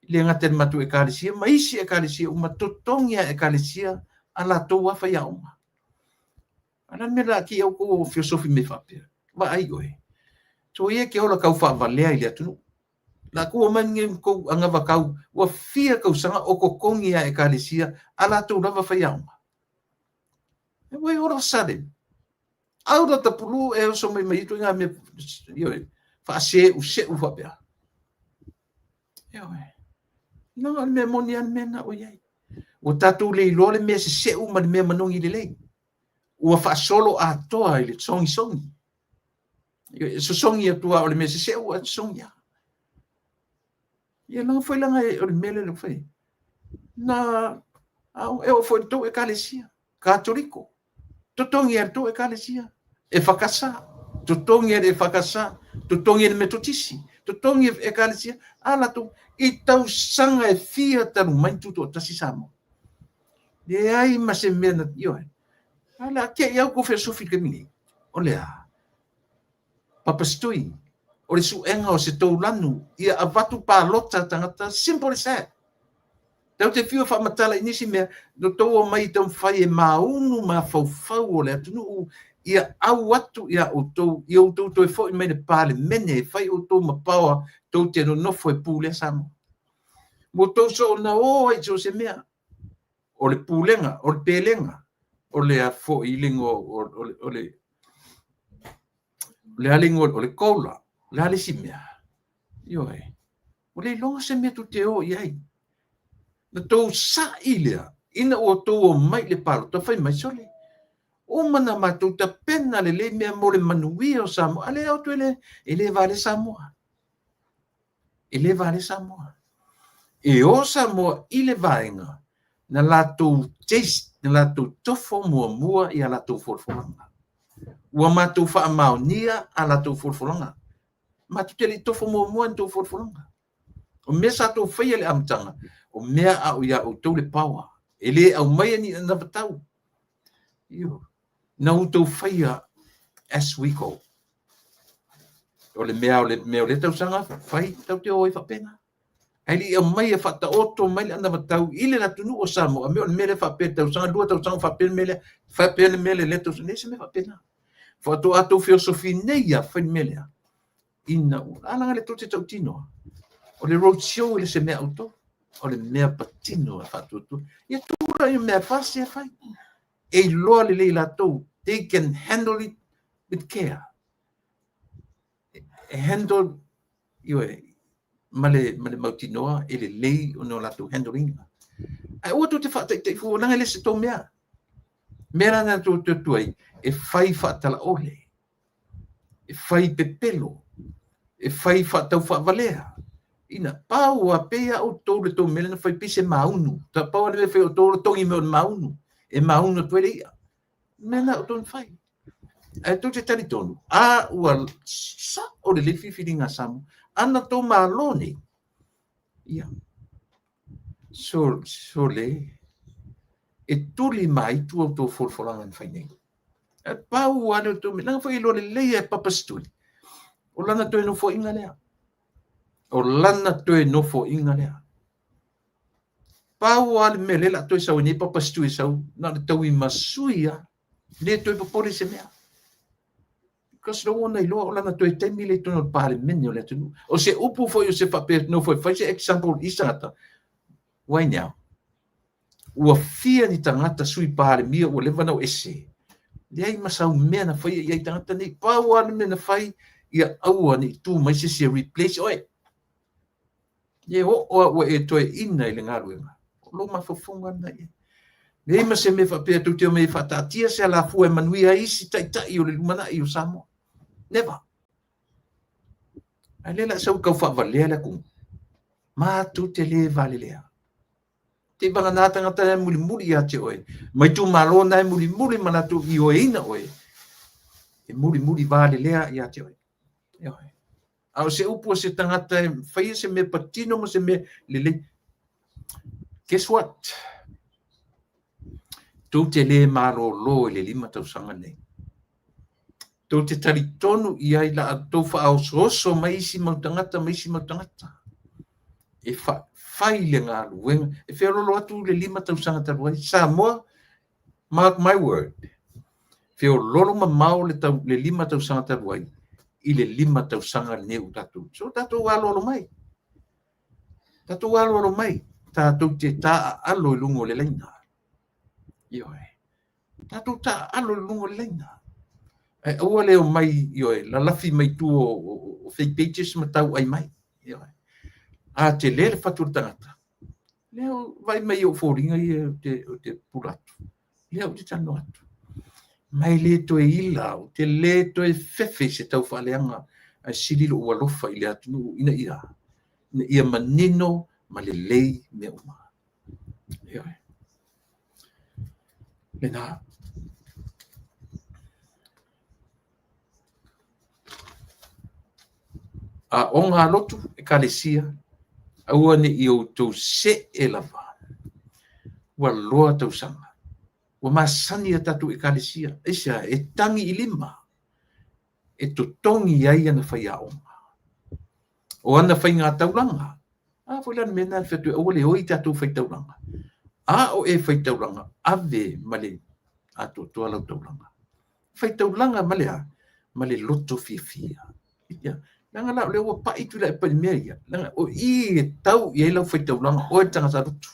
E le gata i le matou Ekalesia ma isi Ekalesia uma, totogi lava e Ekalesia a latou lava faiaoga. A o le a le mea o le a te i tou o feosofi mai faapea? Vaai oe. Soia e te ola taufaavalea i le atunuu. La tou omai nei ma tou anavatau ua fia tausaga o totogi lava e Ekalesia a latou lava faiaoga. Why all of a sudden? Out of the blue e oso mai ma ia ituaiga mea, ioe, faaseu'useu faapea. Ioe. Leaga o le mea moni lava le mea lena ua i ai. Ua tatou le iloa le mea seseu ma le mea manogi lelei. Ua faasolo atoa i le sogisogi. E sosogi atu lava o le mea seseu ae sosogi lava. Ia leaga foi leaga o le mea lea ua fai. Na e oo foi i le tou Ekalesia Katoliko, totogi e le tou Ekalesia EFKS, totogi e le EFKS, totogi e le Metotisi, totogi e Ekalesia a latou i tausaga e fia talu mai ona tutoatasi Samoa. Leai ma se mea na, ioe. Ae o le a te i au tou feosofi i le taimi nei. O le a? Papasitui, o le suega o se tou lanu ia avatu palota tagata, simple as that. Tatou te fiu e faamatala i nisi mea, na outou omai e taumafai e maunu mafaufau o le atunuu ia au atu ia outou, ia outou toe foi mai le Palemene e fai outou ma power tou te nonofo e pulea Samoa. Ua outou soona o ai i so o se mea. O le pulega, o le pelega, o le a foi le igoa o le o le a le igoa o le COLA, o le a le isi mea? Ioe. Ua le iloga se mea tou te o i ai. Na tou sa'i lea ina ua tou omai i le palota fai mai, sole, uma na matou tapena lelei mea mo le manuia o Samoa, a lea o atu e le valea Samoa. E le valea Samoa. E o Samoa i le vaega na latou taste, na latou tofo muamua i a latou folafolaga. Ua matou faamaonia a latou folafolaga. Matou te le i tofo muamua i ni tou folafolaga. O mea sa tou faia i le amataga, o mea a o ia outou le power. E le aumaia ni anavatau. Ioe. Na outou faia as we go. O le mea o le mea o lea tausaga fai tatou te o ai faapena. Ae le i aumaia faataoto mai le anavatau i le atunuu o Samoa, mea o le mea lea faapea tausaga, lua tausaga faapea le mea lea, faapea le mea lea lea tausaga, leai se mea faapena. Faatoa tou feosofi nei lava fai le mea lea. Ina ua, a leaga le tou te tautino. O le road show e le se mea a outou. O le mea patino e faatuatua. Ia tulai mea fasi e fai. E iloa lelei latou. They can handle it with care. E handle, ioe, ma le, ma le mautinoa e lelei ona o latou handle ina. Ae aua tou te faataitai fua, leaga e le se tou mea. Mea la na tou te o atu ai, e fai faatalaole, e fai pepelo, e fai faataufaavalea. Ina, pau a pei a outou le tou mea lea na fai pei se maunu. Ta pau a le mea fai outou o le togi mai o le maunu. E maunu atu ai le i'a. Mea na outou na fai. Ae tou te talitonu, a ua sa'o lelei filifiliga a Samoa, a na tou Malo nei, ia, sole, e tuli ma itu a outou folafolaga na fai nei. Ae pau lava lea o tou mea, leaga foi e iloa lelei e Papasituli, o lana toe nofoaiga lea. O lana toe nofoaiga lea. Pau lava le mea lea o le a toe sau ai nei Papasitui e sau, na o le taui ma sui lava, le toe popole i se mea. Because lea ua ona iloa o lana toe taimi lea i totonu o le Palemene o le atunuu. O se upu foi o se faapea nofo e fai se example i tagata, why now? Ua fia ni tagata sui Palemia ua leva ona o ese. Leai ma sau mea na faia i ai tagata nei. Pau lava le mea na fai, ia aua ne i tu mai se isi e replace oe. E oo lava ua e toeaina i le galuega, o lou mafaufauga lena i ai. Leai ma se mea faapea tou te omai e faataatia se alafua e manuia ai isi taitai o le lumanai o Samoa. Never. Ae lea o le a sau e tau faavalea le atunuu. Matou te le valelea. Te i vagana tagata na e mulimuli ia te oe, ma itumalo na e mulimuli ma latou ioeina oe, e mulimuli valelea ia te oe. Ioe. A o se upu a se tagata e faia se mea patino ma se mea lelei. Guess what? Tou te le malolo i le 5 tausaga nei. Tou te talitonu i ai la tou faaosooso mai isi mau tagata ma isi mau tagata e fai le galuega e feololo atu le 5 tausaga talu ai. Samoa, mark my word, feololo mamao le 5 tausaga talu ai i le 5 tausaga lenei ua tatou. So tatou aloalo mai. Tatou aloalo mai. Tatou te taaalo i luga o le laina. Ioe. Tatou taaalo i luga o le laina. Ae aua le omai, ioe, lalafi mai tua o fake pages ma tauai mai. Ioe. A tele le fatu o le tagata, lea vaai mai i ou foliga ia ou te pula atu. Lea ou te talanoa atu. Ma e le toe ila, ou te le toe fefe i se tau faaleaga, ae sili lou alofa i le atunuu ina ia manino ma lelei mea uma. Ioe. Lena. Aoga a lotu, ekalesia, aua ne i outou see lava. Ua loa tausaga. Ua masani a tatou ekalesia. Aisea, e tagi i lima e totogi ai ana faiaoga. O ana faigataulaga. A foi la le mea lena e fai atu ai, aua le oi tatou faitaulaga. A o e faitaulaga, ave ma le atoatoa lau taulaga. Faitaulaga ma le a? Ma le loto fiafia. Ia, leaga la o lea ua pai Tuilaepa i mea ia. Leaga o i e tau i ai lau faitaulaga, oe le tagata lotu.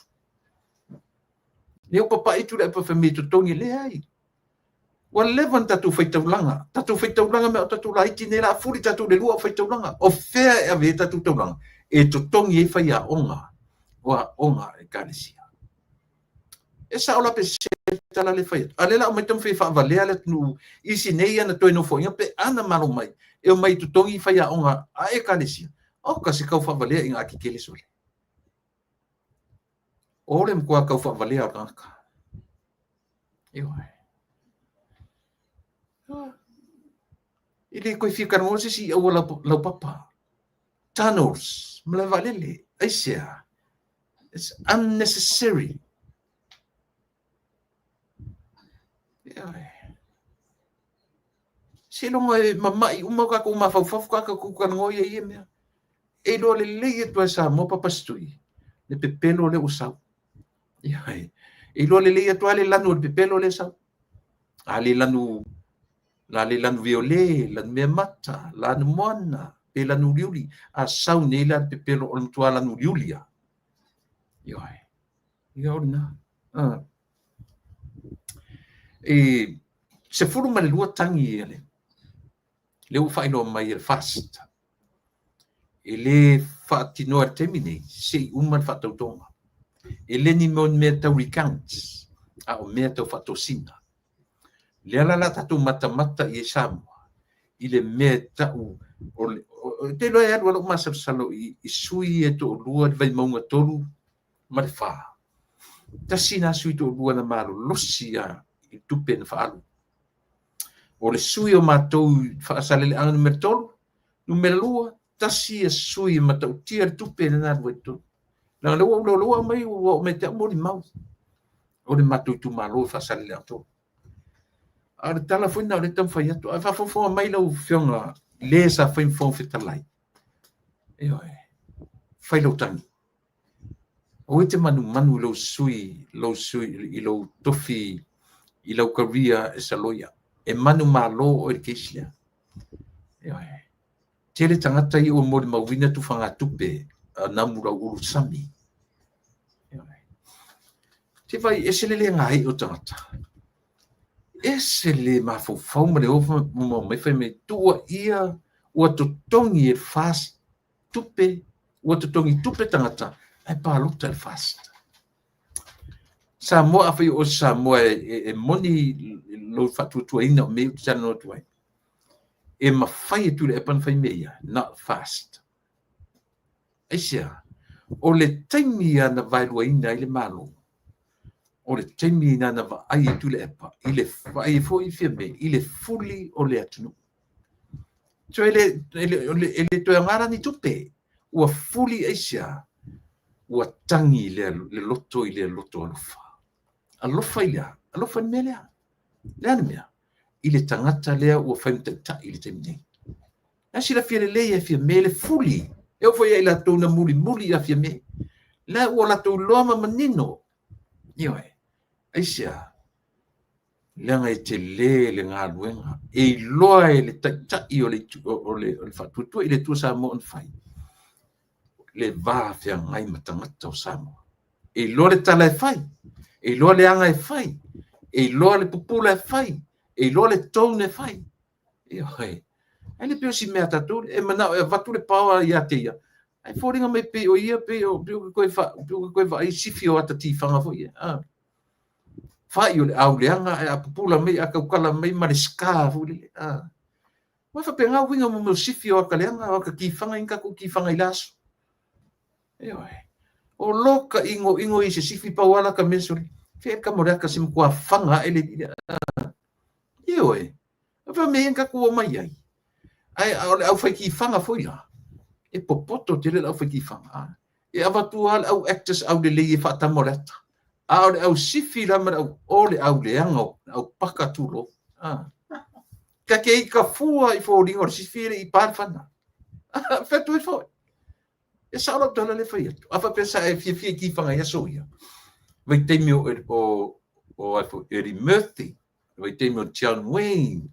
Lea ua papai Tuilaepa fai mai e totogi, leai. Ua leva ona tatou faitaulaga. Tatou faitaulaga mea o tatou laiti nei la fuli tatou le lua o faitaulaga. O fea e ave ai tatou taulaga? E totogi ai faiaoga o aoga a ekalesia. E sao la pe sese le tala lea e fai atu. A o lea la omai taumafai e faavalea le atunuu i isi nei ana toe nofoaiga pe ana malo mai e omai e totogi faiaoga a ekalesia. Oka se kau faavalea ina a kekele sole. O le matua kau faavalea o le tagata. Ioe. E le toe fia talanoa se isi i auala laupapa. Tunnels, malae vaalele, aisea? It's unnecessary. Ioe. Seiloga e mama'i uma o tatou mafaufau faatoa tatou talanoa ia i ia mea. E iloa lelei atu lava e Samoa Papasitui le pepelo lea ua sau. Ioe. E iloa lelei atu lava le lanu o le pepelo lea e sau. A le lanu, la le lanu viole, lanu meamata, lanu moana, pe lanu uliuli. A sau nei la le pepelo o le matua lanu uliuli lava. Ioe. Ia o lena. E 12 tagi a le lea ua faailoa mai e le FAST. E le faatinoa i le taimi nei, se i uma le faatautoga. E le ni mea tau recount, a o mea tau faatosina. Lea la o le a tatou matamata i ai Samoa i le mea e tau o le, ou te iloa e alu lava lou masalosalo i sui ia e toalua, le Vaimauga 3 ma le 4. Tasi lena sui toalua na malolosi lava i tupe na faaalu. O le sui o matou i Faasaleleaga numera 3, numera 2, tasi ia sui e matautia le tupe lena alu ai i totonu. Leaga lea ua ou lea ua aumai ua oo mai ia te au molimau o le matou itumalo i Faasaleleaga 3. A o le tala foi lena o lea e taumafai atu. Ae faafogafoga mai lau Afioga le sa fai ma Fofoga Fetalai. Ioe, fai lau tagi. Aua e te manumanu i lou sui, lou sui, i lou tofi, i lau career as a lawyer. E manumalo oe i le case lea. Ioe. Tele tagata ia ua molimauina tufagatupe a Namu Lauulu Sami. Ioe. Te vai, ese le le gae'e o tagata. Ese le mafaufau ma le o ma omai fai mai, tuuaia ua totogi e le FAST tupe, ua totogi tupe tagata ae palota i le FAST. Samoa, afai o Samoa e moni lou faatuatuaina o mea ia ou te talanoa atu ai, e mafai e Tuilaepa ona fai mea ia, not FAST. Aisea? O le taimi lava na vaeluaina ai le Malo, o le taimi lena na vaai ai Tuilaepa i le vaai ai foi Fiame i le fuli o le atunuu. So e le, e le, e le toe aoga la ni tupe. Ua fuli aisea? Ua tagi le, le loto i le loto alofa. Alofa i le a? Alofa i le mea lea. Le a le mea? I le tagata lea ua fai ma taitai i le taimi nei. La silafia lelei e Fiame le fuli. E oo foi ia i latou na mulimuli ia Fiame. La ua latou iloa ma manino. Ioe. Aisea? Leaga e tele le galuega e iloa e le taitai o le, o le, o le Faatuatua i le Atua Samoa ona fai le va feagai ma tagata o Samoa. E iloa le tala e fai, e iloa le aga e fai, e iloa le pupula e fai, e iloa le tone e fai. Ioe. Ae le pei o si mea a tatou e manao e avatu le power ia te ia, ae foliga mai pei o ia pei o pei o toe fa pei o toe vaai sifi o ata tifaga foi ia. Ah. Fai o le auleaga ae a pupula mai a tautala mai ma le scar foi lele. Ah. Ua faapena uiga mo mea o sifi o ata leaga o ata tifaga i tatou tifaga i le aso. Ioe. O lo ka inoino i se sifi pau ala ka mea sole. Fe ka mo le ata se matua fanga ae le ah. Ioe. Fai mea ia tatou omai ai. Ae o le aufai tifaga foi la, e popoto tele le aufai tifaga. E avatu lava le au actors aulelei e faatama o le ata. A o le au sifi la ma le au, o le au leaga, o le au paka tulou. Ta te ika fua i foliga o le sifi e le i pa le fana. Fai atu ai foi. E sao lau tala lea e fai atu. A faapea sa e fiafia i tifaga i aso ia, vaitaimi o, o, o Eddie Murphy, vaitaimi o John Wayne,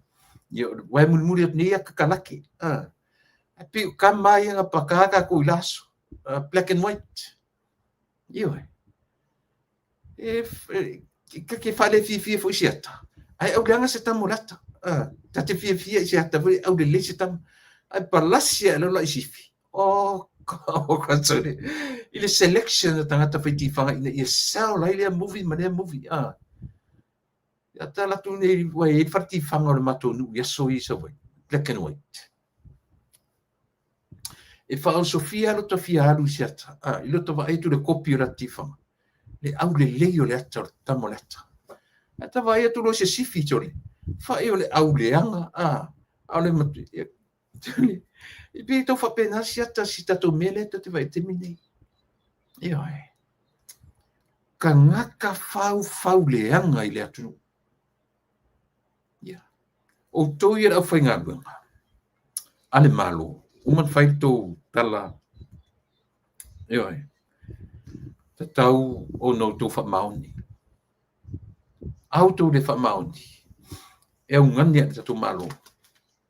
ia, aua e mulimuli atu nei ia kakalake. Ae pei o tama ia na paka tatou i la aso, black and white. Ioe. E, e, ta te faalefiafia foi se ata, ae auleaga se tama o le ata. Ta te fiafia i se ata foi, aulelei se tama. Ae palasi ae loa la i sifi. Oh, oh, sorry. I le selection o tagata fai tifaga ina ia sell ai lea movie ma lea movie. Ia tala atu nei, ua i ai le fale tifaga o le matou nuu i aso ia i Savaii, black and white. E faaosofia lota fia alu i se ata, i lota vaai atu i le kopi o le ata tifaga, le aulelei o le ata o le tama o le ata. Ae ta vaai atu loa i se sifi sole, fai o le auleaga, a o le matu, e pei e tau faapena si ata si tatou mea lea ta te vaai i le taimi nei. Ioe. Tagata faufau leaga i le atunuu. Ia. Outou ia le aufaigaluega a le Malo, uma ona fai le tou tala, ioe, tatau ona outou faamaoni. A outou le faamaoni, e augani lava i le tatou Malo,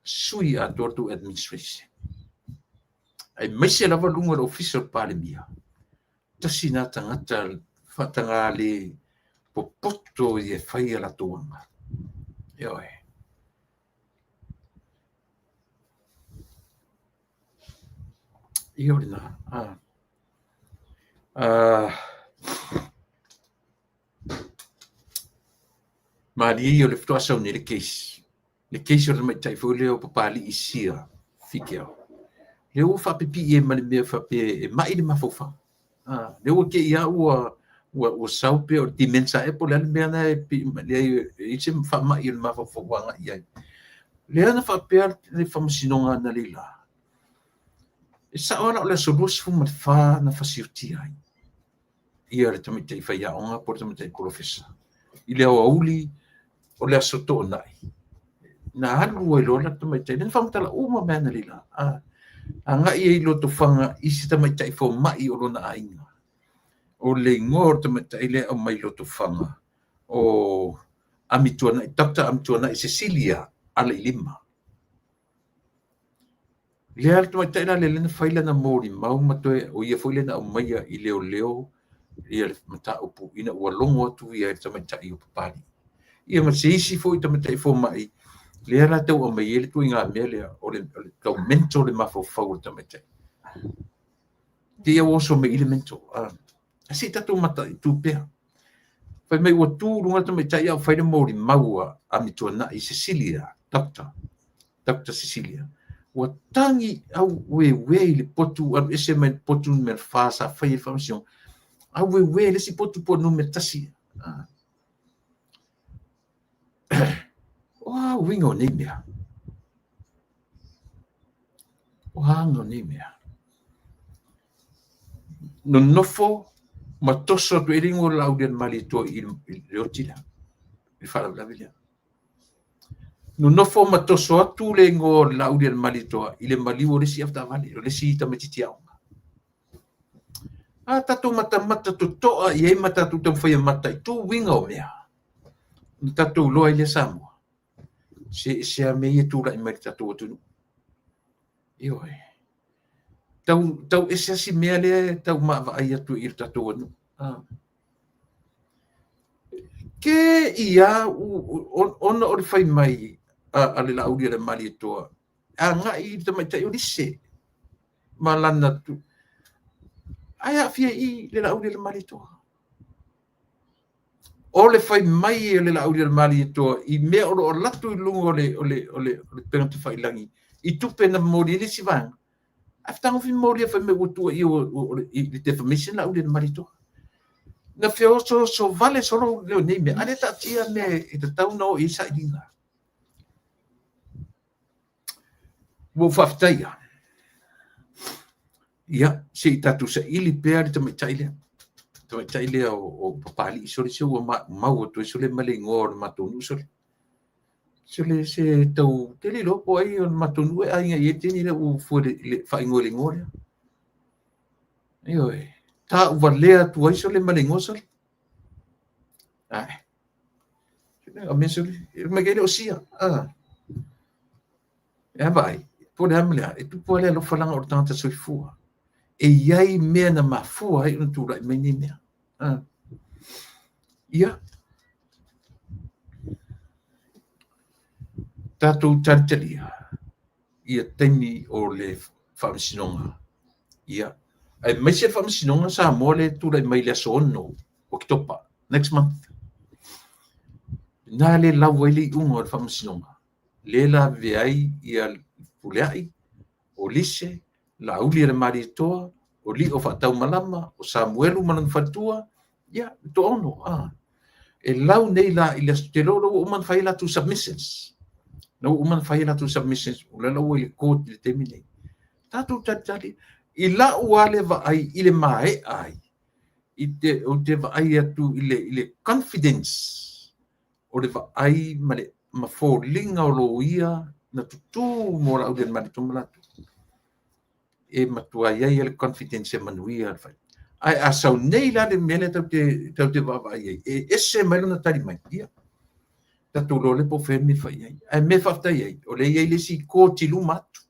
sui atoa le tou administration. Aemaise lava luga o le Ofisa o le Palemia, tasi na tagata faataga le popoto ia e fai a latou aga. Ioe. Ia o lena. Ah. Ah. Malie ia o le faatoa sau nei le case. Le case o le tamaitai foi lea o Papalii Sia Fikeau. Lea ua faapipii ai ma le mea faapea e mai le mafaufau. Ah, lea ua te i lava ua, ua, ua sau pea o le dementia ea po o le a le mea lena e pei leai e i ai se faamai o le mafaufau ua agai i ai. Lea na faapea le faamasinoga analeila, e sao lava la o le aso 24 na fasiotia ai ia le tamaitai faiaoga po o le tamaitai polofesa i le aoauli o le aso Toonai, na alu ai loa le tamaitai, lea na faamatala uma mai analeila, a agai ai i Lotofaga i se tamaitai fomai o lona aiga. O le igoa o le tamaitai lea e aumai i Lotofaga, o Amituanai, Doctor Amituanai Cecilia Alailima. Lea le tamaitai la lea na fai lana molimau ma toe o ia foi lea na aumaia i leoleo ia le mataupu ina ua logo atu ia i le tamaitai o Papalii. Ia ma se isi foi tamaitai fomai lea la tau aumai ai le ituaiga mea lea o le tau mental le mafaufau o le tamaitai. Te ia ua oso mai i le mental. Ae se i tatou mataitu pea. Fai mai ua tu i luga le tamaitai a o fai le molimau a Amituanai Cecilia, Doctor, Doctor Cecilia. Ua tagi aueuē i le potu, alu ese mai le potu numera 4 sa fai ai le faamasinoga. Aueuē i le isi potu po o le numera 1. O a uiga o nei mea? O a aga o nei mea? Nonofo ma toso atu ai le igoa o le Laaulialemalietoa i le oti lea, i le faalavelave lea. Nonofo ma toso atu le igoa o le Laaulialemalietoa i le maliu o le isi avetaavale, o le isi tamaitiiti aoga. A tatou matamata totoa i ai ma tatou taumafai e mataitu uiga o mea, ona tatou iloa ai lea Samoa, se ese lava mea ia e tulai mai i le tatou atunuu. Ioe. Tau, tau ese lava si mea lea e tau maavaai atu i le tatou atunuu. Ah. Ke ia ona o le fai mai a le Laaulialemalietoa agai i le tamaitai o Lise ma lana tu. Ae aafia i i le Laaulialemalietoa. O le fai mai o le Laaulialemalietoa i mea o lo o alu atu i luga o le, o le, o le, o le upega tafailagi i tupe na momoli ai le isi vaega, ae fetagofi molia fai mai ua tuuaia i le defamation Laaulialemalietoa. Na feosooso vale solo nei mea, a lea taatia mea e tatau ona oo i ai sailiga. Ua ou faafetaia. Ia, se i tatou saili pea le tamaitai lea. Tamaitai lea o Papalii sole, se ua mau atu ai sole ma le igoa o le matou nuu sole. Sole se tau te le iloa po o ai o le matou nuu e aiga i ai le teine lea ua fua le faaigoa i le igoa lea. Ioe, tauvalea atu ai sole ma le igoa sole. Ae. O mea sole, mai ke le o sia. Ah. E a vaai, po o le a ma le a, e tupu lava le alofa leaga o le tagata soifua. E i ai mea na mafua ai ona tulai mai nei mea. Ah. Ia, tatou talitalia ia taimi o le faamasinoga. Ia, aemaise le faamasinoga Samoa lea e tulai mai i le aso 6 o Oketopa, next month. Na le lau ai le iuga o le faamasinoga, lea e lavevea ai ia Fepuleai, o Lise, Laauli a le Malietoa, o Lio Faataumalama, o Samuelu ma lona faletua, ia, le toaono. Ah. E lau nei la i le aso te iloa ua uma ona fai a latou submissions. La ua uma ona fai a latou submissions, o la ua i le court i le taimi nei. Tatou talitali, i lau lava le vaai i le maea ai, i te, ou te vaai atu i le, i le confidence o le vaai ma le ma foliga o loia na tutū mo Laaulialemalietoa ma latou. E matua i ai le confidence e manuia le fai. Ae a sau nei la le mea lea tatou te, tatou te vaavaai ai, e ese mai lona tali mai, ia, tatou iloa lea po o fea le mea e fai ai. Ae mea e faafetai ai, o lea e i ai le isi court i luma atu.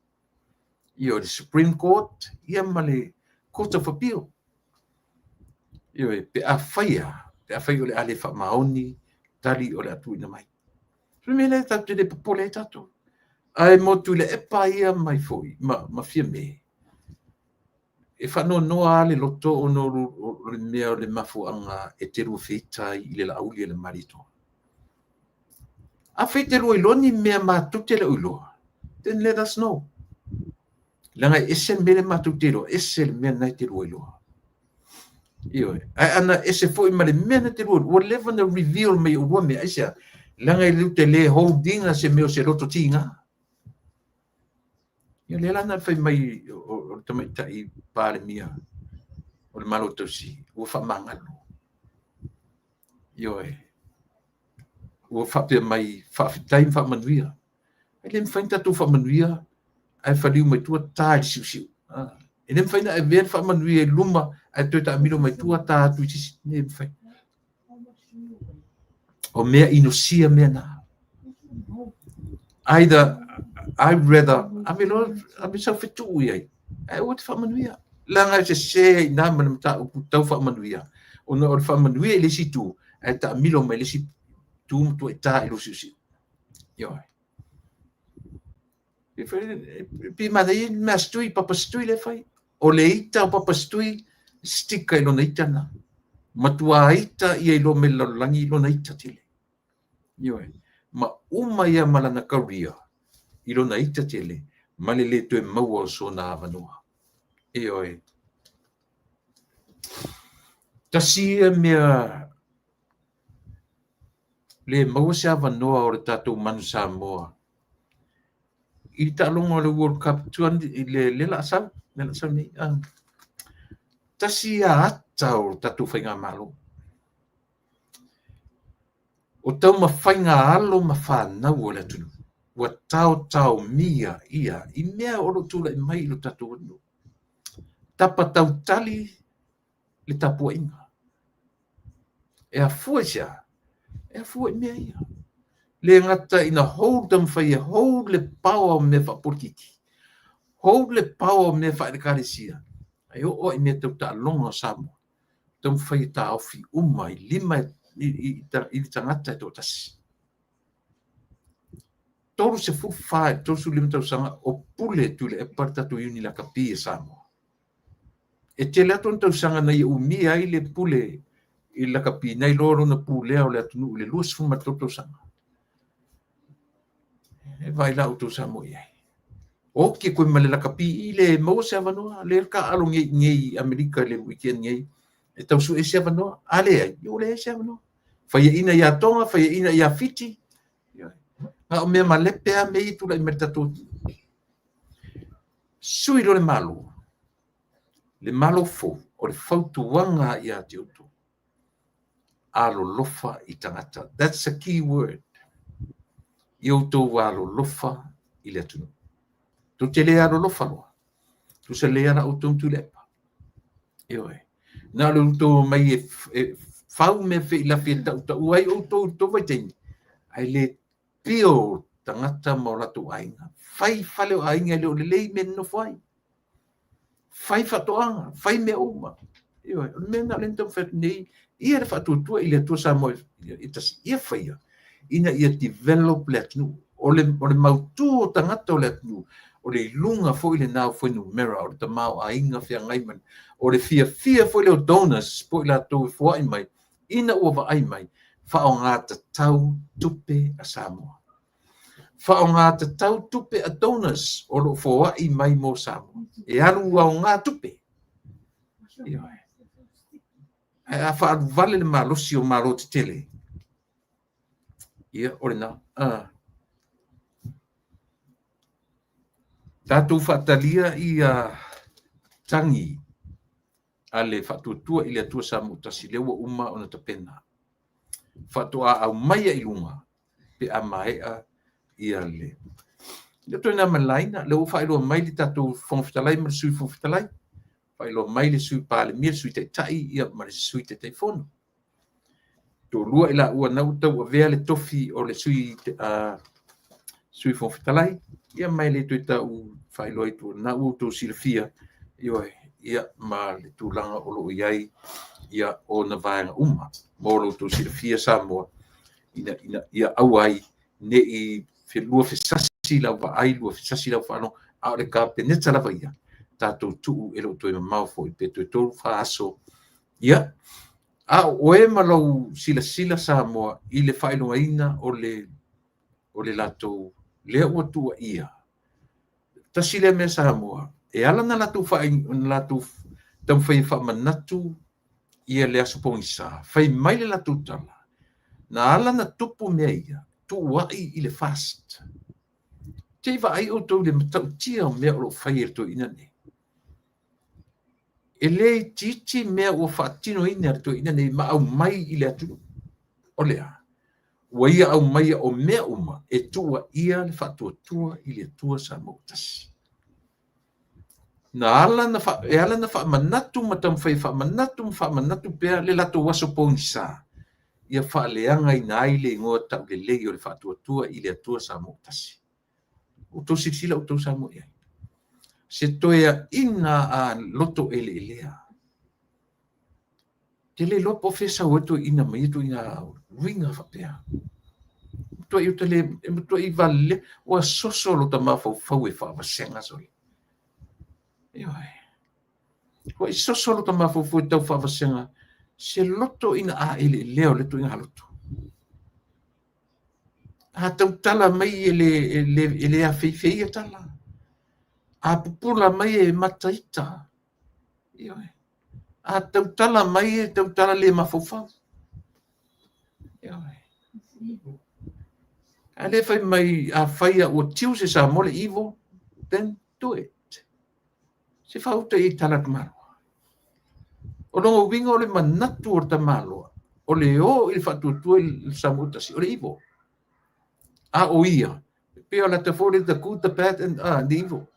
Ia, o le Supreme Court, ia ma le Court of Appeal. Ioe, pe afai lava, pe afai o le a le faamaoni tali o le a tuuina mai. O le mea lea tatou te le popole ai tatou. Ae mo Tuilaepa ia mai foi ma, ma Fiame, e faanoanoa lava le loto ona o le mea o le mafuaaga e te lua feita ai i le Laauli a le Malietoa. Afai e te lua iloa ni mea matou te le o iloa, then let us know. Leaga e ese le mea lea matou te iloa, ese le mea lena e te lua iloa. Ioe. Ae ana ese foi ma le mea na te lua, ua leva na reveal mai o lua mea, aisea? Leaga e te le hold ina se mea o se loto tiga. Ia lea la na fai mai o le tamaitai Palemia o le Malo Tausi, ua faamagalo. Ioe. Ua faapea mai, faafetai ma faamanuia. E le mafai ona tatou faamanuia ae faliu mai tua ta i le siusiu. E le mafai ona avea le faamanuia i luma ae toe taamilo mai tua ta atu i sisi. E le mafai. O mea inosia mea na. Either I rather ave loa ave sau fetuu i ai ae aua te faamanuia. Leaga e sese ai i ina ma le mataupu tau faamanuia ona o le faamanuia i le isi itu ae taamilo mai le isi itu ma tuai ta i lou siusiu. Ioe. Pei manaia le mea stui, papa stui lea e fai. O le ita o papa stui, stika i lona ita lena. Matua ita ia iloa mai le lalolagi lona ita tele. Ioe. Ma uma ia ma lana career i lona ita tele ma le le toe maua o sona avanoa. Ioe. Tasi ia mea le maua se avanoa o le tatou manu Samoa. i le taaloga o le World Cup i le lea o le a sau, lea o le a sau nei. Tasi ia ata o le tatou faigamalo. O taumafaiga a alo ma fanau o le atunuu ua taotaomia ia i mea o lo o tulai mai i lo tatou atunuu. Tapa tautali le tapuaiga. E afua i se a? E afua i mea ia. Le gata ina hold, taumafai e hold le power o mea faapolitiki, hold le power o mea faaekalesia, ae oo lava i mea tau taaloga o Samoa, taumafai e taofi uma i lima i le tagata e toatasi. 34 i le 35 tausaga o pule Tuilaepa le tatou Iuni Lakapi a Samoa. E tele atu ona tausaga na ia umia ai le pule i le lakapi nai loa lona pulea o le atunuu i le 23 tausaga. E vaai la outou Samoa i ai. Oki koe ma le lakapi i le maua se avanoa, lea taaalo nei i Amerika i le weekend nei, e tau sue se avanoa. A leai, ua leai se avanoa. Faiaina ia Toga, faiaina ia Fiti. Na o mea malepe lava mea ia e tulai mai i le tatou atunuu. Sui loa le Malo, le Malo fou, o le fautuaga ia te outou, alolofa i tagata. That's a key word. Ia outou alolofa i le atunuu. Tou te le alolofa loa, tusa lelei lava la outou ma Tuilaepa. Ioe. Na o le outou omai e fau mea feilafi e tautaua ai outou i le tou vaitaimi, ae le pio tagata ma o latou aiga. Fai fale o aiga e le o lelei mea e nonofo ai. Fai faatoaga, fai mea uma. Ioe, o le mea lena o lea na taumafai atu nei, ia le faatuatua i le Atua Samoa e tasi, ia faia ina ia develop le atunuu. O le mautu o tagata o le atunuu, o le iluga foi lena o fuainumera, o le tamaoaiga feagai ma o le fiafia foi lea o donors po o i latou e foai mai, ina ua vaai mai, faaaoga tatau tupe a Samoa. Faaaoga tatau tupe a donors o lo o foai mai mo Samoa. E alu aoga tupe. Ioe. Ae a faaalu vale le malosi o Malo tetele, ia o lena. Tatou faatalia ia tagi a le Faatuatua i le Atua Samoa Tasi, lea ua uma ona tapena. Faatoa aumaia i luga pe a maea ia le le toe na ma le laina, lea ua faailoa mai le tatou Fofoga Fetalai ma le Sui Fofoga Fetalai, faailoa mai le Sui Palemia, le Sui Taitai ia ma le Sui Taitaifono. Toalua i laua na ua tauavea le tofi o le Sui Fofoga Fetalai, ia ma e le toe tau faailoa i tua, na ua outou silafia, ioe, ia ma le tulaga o lo o i ai ia ona vaega uma. Mo lo outou silafia Samoa, ina ia aua ai ne i lua fesasi lau vaai, lua fesasi lau faalogo, a o le Kapeneta lava ia, tatou tuu e le o toe mamao foi pe toe 3, 4 aso. Ia, a o oe ma lou silasila Samoa i le faailogaina o le latou lea ua tuuaia. Tasi lea mea Samoa, e ala ona latou taumafai e faamanatu ia le Aso Pogisa, fai mai le latou tala, na ala na tupu mea ia, tuuai i le FAST. Te i vaai outou i le matautia o mea o lo o fai e le toeaina nei. E le itiiti mea ua faatinoina e le toeaina nei ma aumai i le atunuu. O le a? Ua ia aumaia o mea uma e tuuaia le faatuatua i le Atua Samoa tasi. Na ala na e ala na faamanatu ma taumafai e faamanatu ma faamanatu pea le latou aso pogisa, ia faaleagaina ai le igoa taulelei o le faatuatua i le Atua Samoa tasi. Outou silasila outou Samoa i ai. Se toeaina a loto eleelea. Te le iloa po o fea e sau ai toeaina ma ia ituaiga uiga faapea. Matuai ou te le, e matuai valelea, ua soso lota mafaufau e faavasega sole. Ioe. Ua i soso lota mafaufau e tau faavasega se loto ina a eleelea o le ituaiga loto. A tautala mai e le afeifeia tala. A pupula mai e mataita. Ioe. A tautala mai e tautala le mafaufau. Ioe. A lea fai mai afai ua tiuse Samoa le evil, then do it. Se faauta i tala a tamaloa. O lona uiga o le manatu o le tamaloa, o le o i le faatuatua i le Samoa tasi, o le evil. A o ia, pei o le ata foi le the good, the bad and the evil.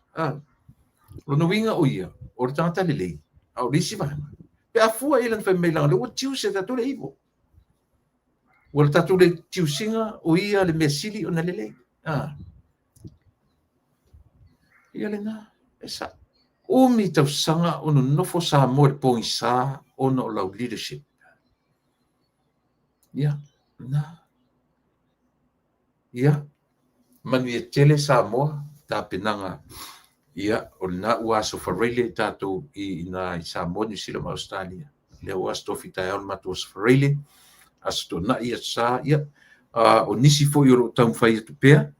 Lona uiga o ia, o le tagata lelei, a o le isi vaega. Pe a fua i lana fai mai leaga o lea ua tiuse tatou le evil. Ua le tatou le tiusiga o ia le mea sili ona lelei. Ia lena, e sa umi tausaga o nonofo Samoa i le pogisa ona o lau leadership. Ia, na. Ia, manuia tele Samoa, tapenaga. Ia, o lena ua aso Faraile tatou i ina i Samoa, Niu Sila ma Ausetalia. Lea ua aso Tofi taeao le matou aso Faraile, aso Toonai, aso Sa, ia, o nisi foi o lo o taumafai atu pea,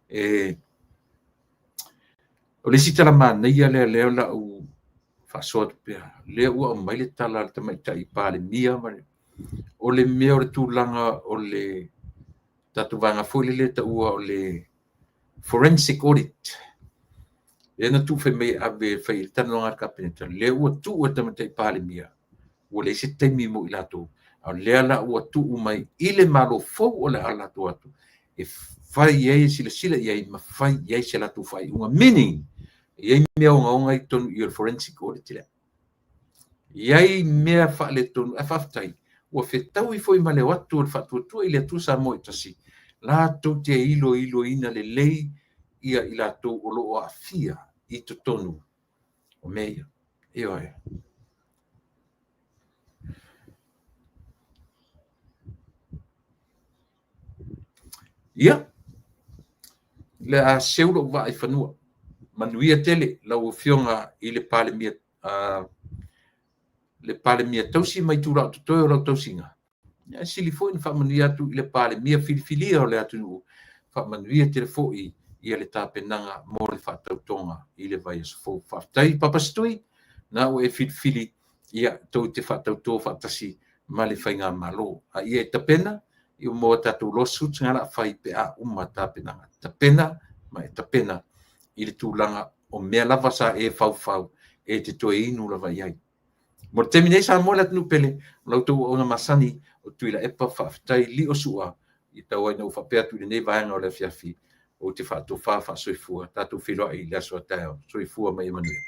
e o le isi tala manaia lea lea o lau faasoa atu pea, lea ua aumai le tala a le tamaitai Palemia ma le, o le mea o le tulaga o le tatou vaega foi lele taua o le forensic audit. Lea na tuu fai mai e ave e fai i le talanoaga a le Kapeneta, lea ua tuu e le tamaitai Palemia, ua leai se taimi mo i latou, a o lea la ua tuu mai i le Malo fou o le a latou atu, e fai ai, e silasila i ai ma fai i ai se latou faaiuga. Meaning, e i ai mea ogaoga i totonu i o le forensic audit lea. E i ai mea faaletonu, ae faafetai, ua fetaui foi ma le o atu o le Faatuatua i le Atua Samoa e tasi, latou te iloiloina lelei ia i latou o lo o aafia i totonu o mea ia. Ioe. Ia, le a seu lou vaa i fanua. Manuia tele lau Afioga i le Palemia, le Palemia tausi mai tula o totoe o lau tausiga. Ae sili foi ona faamanuia atu i le Palemia filifilia o le atunuu. Faamanuia tele foi ia le tapenaga mo le faatautoga i le vaiaso fou. Faafetai Papa Setui, na ua e filifili ia tou te faatauto faatasi ma le faigamalo. A ia e tapena i mo tatou lawsuits nga la fai pe a uma tapenaga. Tapena ma e tapena i le tulaga o mea lava sa e faufau e te toe inu lava i ai. Mo le taimi nei Samoa le atunuu pele, o la outou auauna masani o Tuilaepa, faafetai lio sua i tau ai ina ou faapea atu i lenei vaega o le afiafi, ou te faatofa faasoifua, tatou feiloai i le aso a taeao. Soifua ma ia manuia.